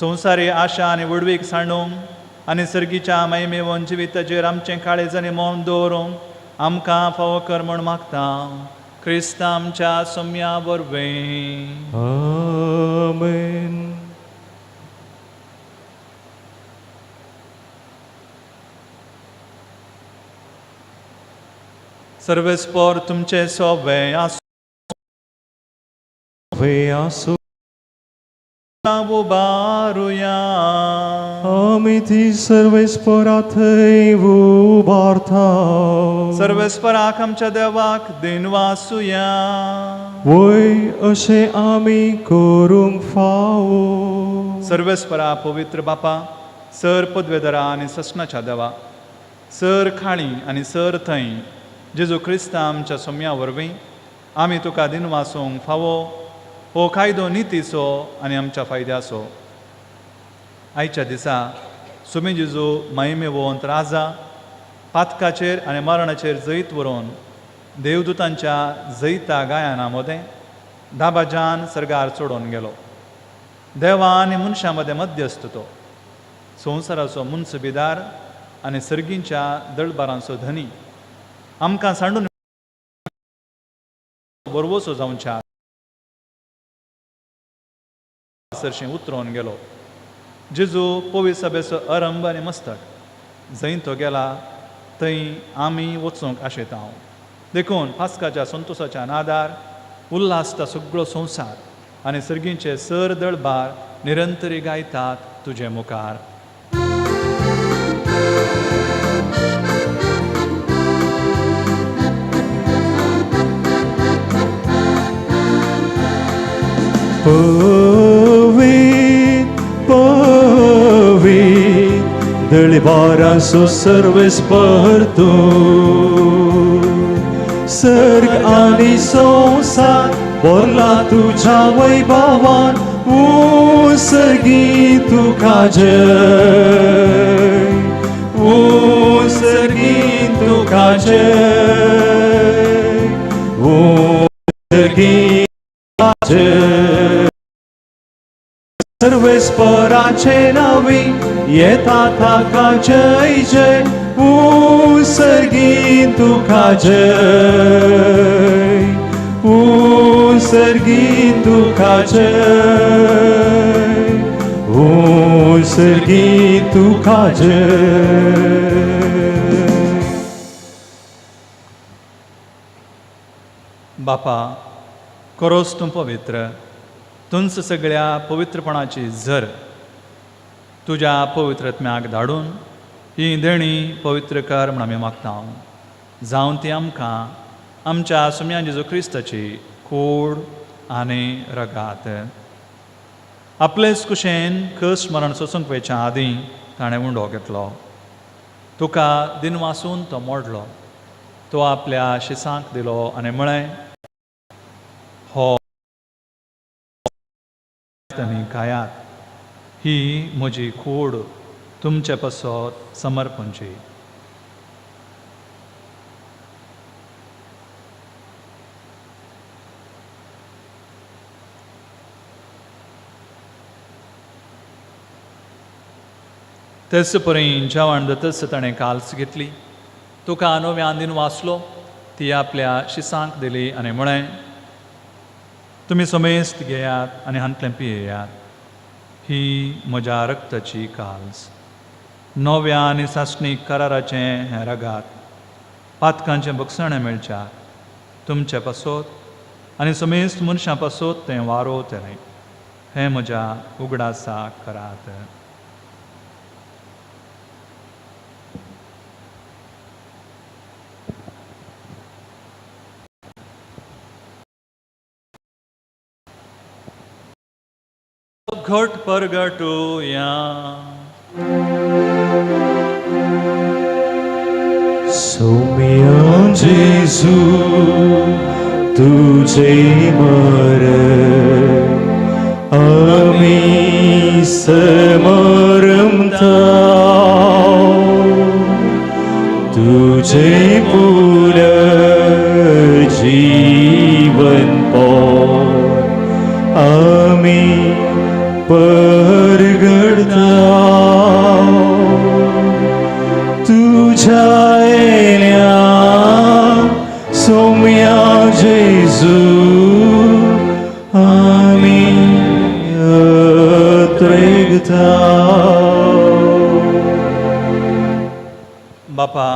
संवसारी आशा आनी व्हडवीक सांडूंक आनी सर्गीच्या महिमेवन जिविताचेर आमचें काळीज आनी मन दवरूंक आमकां फावो कर म्हूण मागता. क्रिस्त आमच्या सोम्या वरवीं. आमेन. सर्वेस्पोर तुमचे सोवे आसूं. वे आसो. उबारुया. आमी ती सर्वेस्परा थंय उबारता. सर्वेस्पराक आमच्या देवाक दिनवासुया. वय, अशें आमी करूंक फावो. सर्वेस्परा, पवित्र बापा, सर पदवेदरा आनी ससनाच्या देवा, सर खाणी आनी सर थंय जेजू क्रिस्ता आमच्या सोम्या वरवीं आमी तुका दिनवासूंक फावो. हो कायदो नितीचो आनी आमच्या फायद्याचो. आयच्या दिसा सुमी जेजू महिमेवंत राजा पातकाचेर आनी मरणाचेर जैत व्हरून देवदूतांच्या जैता गायना मदें दाबाजान सर्गार चडोवन गेलो. देवा आनी मनशां मदें मध्यस्थ तो, संवसाराचो मुन्सबीदार आनी सर्गींच्या दळबारांचो धनी, आमकां सांडून बरवसो जावच्या सरशीं उतरोवन गेलो. जेजू पवित्र सभेचो अरंब आनी मस्तक, जंय तो गेला थंय आमी वचूंक आशेता हांव. देखून पास्काच्या संतोसाच्या नादार उल्हासता सगळो संवसार आनी सर्गींचे सर दळबार निरंतरी गायतात तुजे मुखार. पवित्र, पवित्र दळबारांचो सर्वेस्पर तूं. सर्ग आनी संवसार भरला तुज्या वैभवान. सर्गी तुका जय, सर्गी तुका जय, सर्गी जय. सर्वेस्पराचे नावी येता ताका जय जय. सर्गी तुका जय, सर्गी तुका जय, सर्गी तुका जय. बापा, करोस तूं पवित्र, तुंच सगळ्या पवित्रपणाची झर. तुज्या पवित्रत्म्याक धाडून ही देणी पवित्र कर म्हण आमी मागता. जावन ती आमकां आमच्या सुम्या जेजू क्रिस्ताची कूड आनी रगात. आपलेच कुशेन कस मरण सोसूंक वयच्या आदीं ताणें उंडो घेतलो. तुका दिनवासून तो मोडलो. तो आपल्या शिसांक दिलो आनी म्हळें, हो आनी खायात, ही म्हजी कूड तुमचे पासत समर्पणची. तेच परी जेवण जातच ताणें काल्स घेतली. तुका नव्यान दिन वाचलो. ती आपल्या शिसांक दिली आनी म्हळें, तुमी समेस्त घेयात आनी हांतलें पियेयात. ही म्हज्या रक्ताची काल्स, नव्या आनी सासणीक कराराचें हें रगात. पातकांचें बक्षणें मेळच्या तुमचे पासत आनी समेस्त मनशां पासत तें वारोवतलें. हें म्हज्या उगडासाक करात. घट परगटुया. सौम्या जेजू, तुझे मरण आमी समरमता. तुझे पुनर्जीवन पो आमी परगडता. तुझ्या येण्या सौम्या जेजू. जावं. बापा,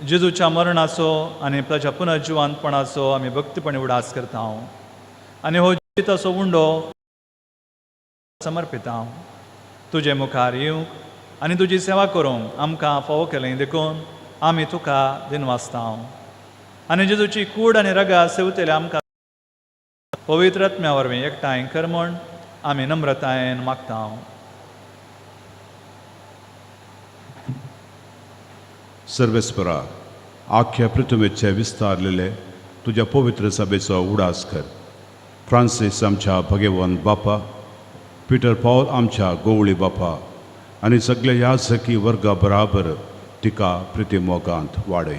जेजूच्या मरणाचो आनी ताच्या पुनर्जिवंतपणाचो आमी भक्तीपणी उडास करता आनी हो जिविताचो उंडो समर्पिता. तुजे मुखार येवंक आनी तुजी सेवा करूंक आमकां फावो केलें देखून आमी तुका दिनवासता. आनी जेजूची कूड आनी रगा सेवतले आमकां पवित्र आत्म्या वरवीं एकठांय कर म्हूण आमी नम्रतायेन मागता. सर्वेस्परा, आख्या पृथ्वीचे विस्तारलेले तुज्या पवित्र सभेचो उडास कर. फ्रांसीस आमच्या भगेवन बापा, पिटर पावल आमच्या गोवळी बापा आनी सगल्या याजकी वर्गा बराबर तिका प्रितीमोगांत वाडय.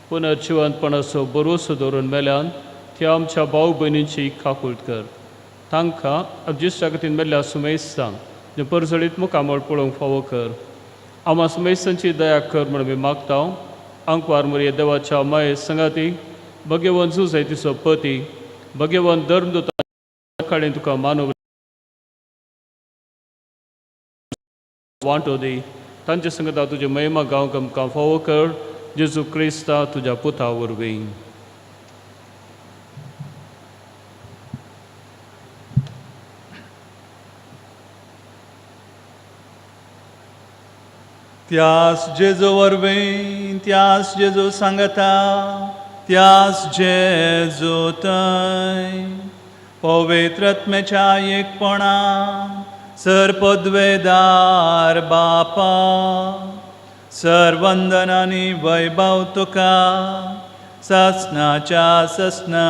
पुनर्जिवंतपणाचो भरोसो दवरून मेल्यान त्या आमच्या भाव भयणींची काकूळट कर. तांकां जिश्टागतीन मेल्ल्या सुमेस्तांक जे परजळीत मुखामळ पळोवंक फावो कर. आमा सुमेस्तांची दया कर म्हूण आमी मागता. आंकवार मुरये देवाच्या माये संगाती, भगेवन जुजय तिचो पती, भगेवन धर्मदूता कडेन तुका मानव वांटो दी. तांचे संगता तुजे महिमा गांवक आमकां फावो कर, जेजू क्रिस्ता तुज्या पुता वरवीं. त्यास जेजू वरवीं, त्यास जेजू सांगता, त्यास जेजू थंय पवित्र आत्म्याच्या एकपणा सर पदवेदार बापा, सर वंदन आनी वैभव तुका ससनाच्या ससना.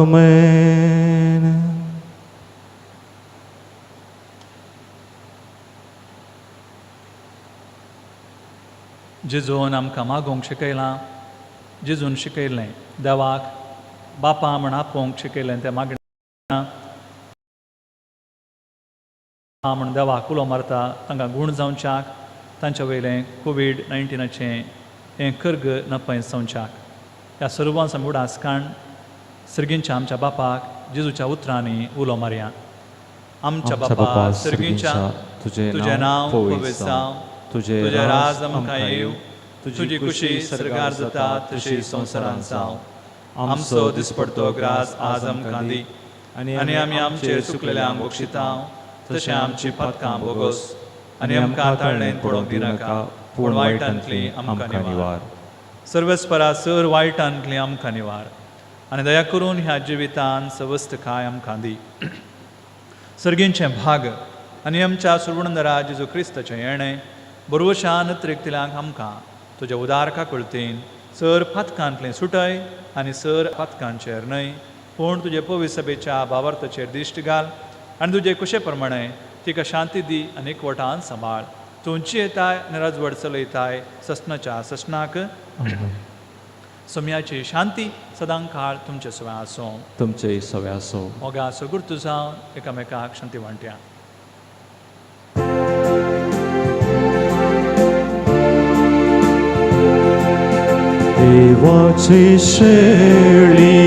आमेन. जेजून आमकां मागोवंक शिकयलां. जेजून शिकयलें, देवाक बापा म्हण आपोवंक शिकयलें. तें मागणें म्हण देवाक उलो मारता, तांकां गूण जावच्याक, तांच्या वयलें कोवीड 19चें हें कर्ग नपयस जावच्याक. ह्या सर्वांचो आमी उडास काण सर्गींच्या आमच्या बापाक जेजूच्या उतरांनी उलो मारया. आमच्या बापा सर्गींच्या, तुजें नांव पवित्र जावं, तुजें तुजें राज आमकां येवं, तुजी खुशी सर्गार जाता तशी संवसारांत जावं. आमचो दिसपडतो ग्रास आज आमकां दी आनी आमी आमचेर चुकलेल्यांक बक्षिता तशें आमची पातकां बोगोस आनी आमकां ताळणेन पडोवंक दिनाका, पूण वायटांतली आमकां निवार. सर्वेस्परा, सर वायटांतली आमकां निवार आनी दया करून ह्या जिवितान सवस्तकाय आमकां दी. सर्गींचें भाग आनी आमच्या सुर्वणंदरा जेजू क्रिस्ताचें येणें बरवशान अत्रिकतल्यांक आमकां तुज्या उदार काकुळतीन सर पातकांतलें सुटय आनी सर पातकांचेर न्हय पूण तुजे पवित्र सभेच्या भावार्थाचेर दिश्ट घाल आनी तुजे कुशे प्रमाणे तिका शांती दी आनी एकवटान सांबाळ. तूं येताय आनी राजवट चलयताय ससनाच्या ससनाक. सोम्याची शांती सदां काळ तुमचे सवय आसूं. तुमचे सवे आसो. मोगा सगुर्तू जावन एकामेकाक शांती वांट्या. देवाचे शेळये,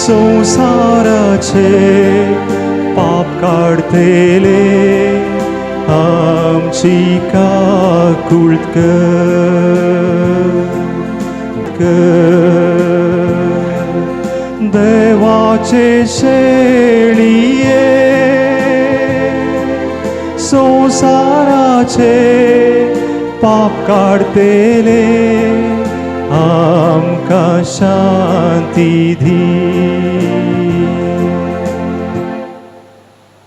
संवसाराचे पाप काडतेले, आमची काकूळट कर कर. देवाचे शेळये, संवसाराचे पाप काडतेले, आमकां शांती दी.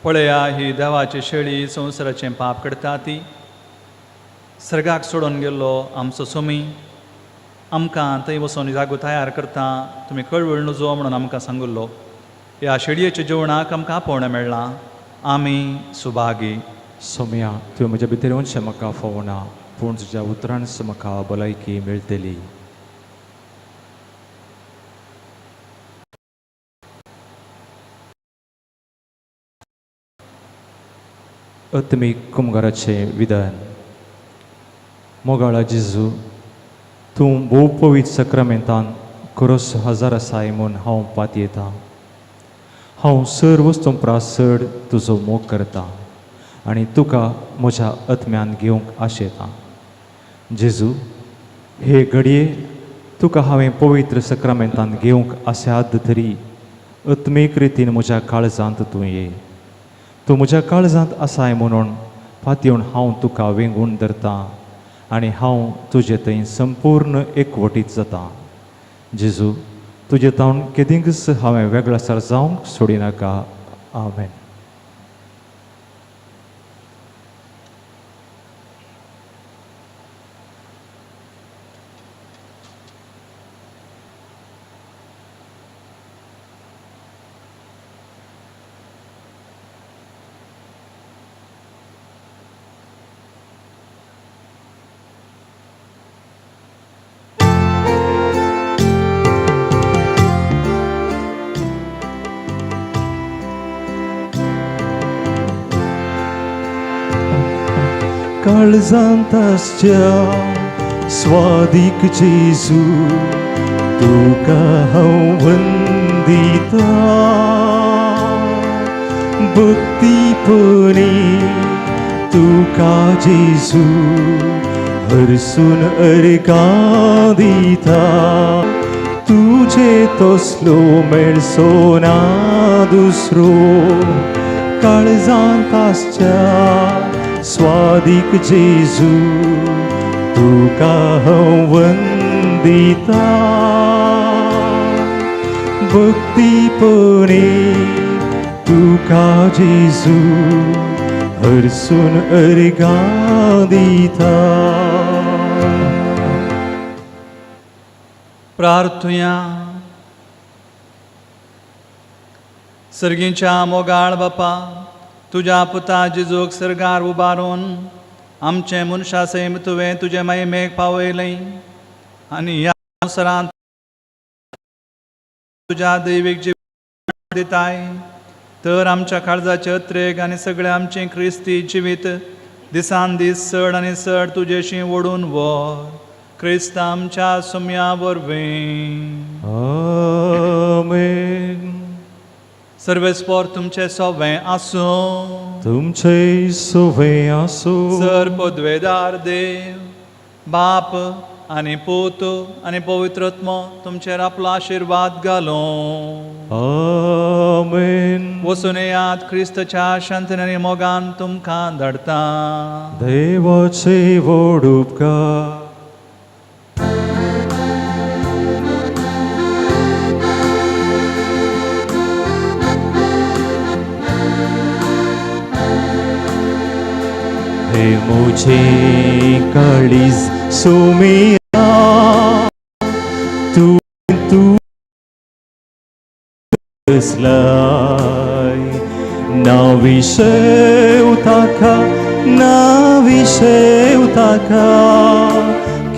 पळया ही देवाची शेळी, संवसाराचें पाप करता ती. सर्गाक सोडून गेल्लो आमचो सोमी आमकां थंय वचोन जागो तयार करता, तुमी कळवळ नुजो म्हणून आमकां सांगिल्लो. ह्या शेळयेच्या जेवणाक आमकां आपोवणें मेळ्ळां, आमी सुभागी. सोम्या, तुवें म्हज्या भितर येवचें म्हाका फावना, पूण तुज्या उतरांच म्हाका भलायकी मेळटली. आत्मीक कुमगाराचें विधान. मोगाळा जेजू, तूं भोव पवित्र सक्रामेंतान खरोच हजार आसाय म्हूण हांव पातयेतां. हांव सर वस्तूं प्रास चड तुजो मोग करतां आनी तुका म्हज्या आत्म्यान घेवंक आशेतां. जेजू, हे घडये तुका हांवें पवित्र सक्रामेंतान घेवंक आस्याद तरी आत्मीक रितीन म्हज्या काळजांत तूं ये. तूं म्हज्या काळजांत आसाय म्हणून पातयेवन हांव तुका वेंगून धरतां आनी हांव तुजे थंय संपूर्ण एकवटीत जातां. जेजू, तुजे तावन केदींकच हांवें वेगळासार जावंक सोडिनाका. आमेन. काळजांत आसच्या स्वादीक जेजू, तुका हांव वंदिता. भक्तीपणी तुका जेजू हरसून अर्गां दिता. तुजे तसलो मेळचो ना दुसरो. काळजांत आसच्या स्वादीक जेजू, तुका हांव वंदिता. भक्तीपणी तुका जेजू हरसून अर्गां दिता. प्रार्थुया. सर्गीच्या मोगाळ बापा, तुज्या पुता जेजूक सर्गार उबारून आमचें मनशा सैम तुवें तुजे महिमेक पावयलें आनी ह्या संवसारांत तुज्या दैवीक जिवीत दिताय, तर आमच्या काळजाचे अत्रेग आनी सगळें आमचें क्रिस्ती जिवीत दिसान दीस चड आनी चड तुजेशी ओडून व्हर, क्रिस्त आमच्या सुम्या वरवीं. आमेन. सर्वेस्पोर तुमचें सोवें आसूं. तुमचे सोवे आसूं. सर पदवेदार देव बाप आनी पूत आनी पवित्रत्म तुमचेर आपलो आशिर्वाद घालूं. आमेन. वचून येयात, क्रिस्तच्या शांतीन आनी मोगान तुमकां धाडटा. देवाचे व्हड उपकार. हे मुझे काळीज सोमिया, तूं तूं रसलाय. ना विशेव ताका, ना विशेव ताका,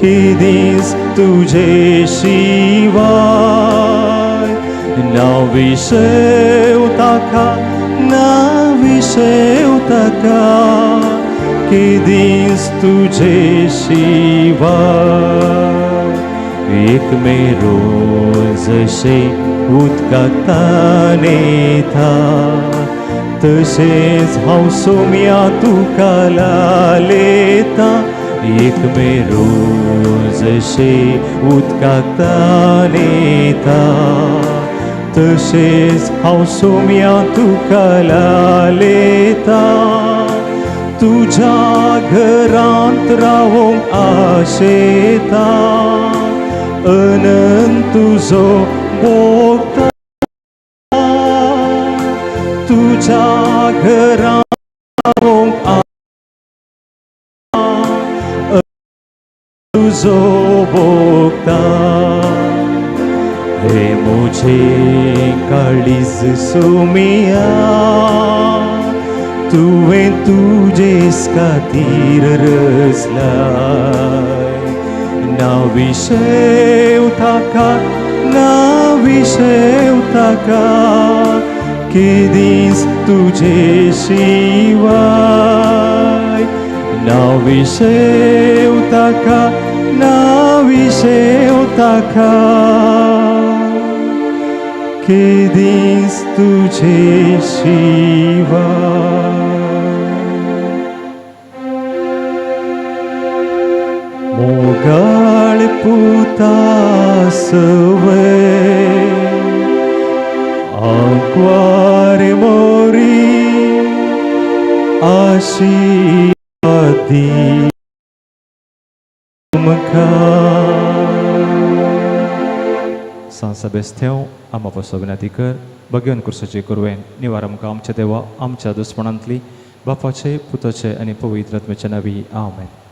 केदींच तुजे शिवाय. ना विशेव ताका, ना विशेव ताका, केदींच तुजे शिवाय. एक मेरो जशें उदकाक तानेता, तशेंच हांव सोम्या तुका लालेता. एक मेरो जशें उदकाक तानेता, तशेंच हांव सोम्या तुका लालेता. तुज्या घरांत रावंक आशेता, अनंत तुजो भोगता. तुज्या घरांत रावंक तुजो भोगता. हे मुझे काळीज सोमिया, तुवें तुजेच खातीर रचलाय. ना विशेव ताका, ना विशेव ताका, केदीस तुझे शिवाय ना विशेव ताका ना विशेव ताका केदीस तुझे शिवाय मोगाळ पुता सवे आंकवार मोरी आशिर्वाद दी तुमकां. सांत सेबेस्त्यांव आमा पासो विनंती कर. भगवन कुर्साचे कुरवेन निवार आमकां आमच्या देवा आमच्या दुस्पणांतली, बापाचे, पुताचे आनी पवित्र आत्म्याच्या नावी, आमेन.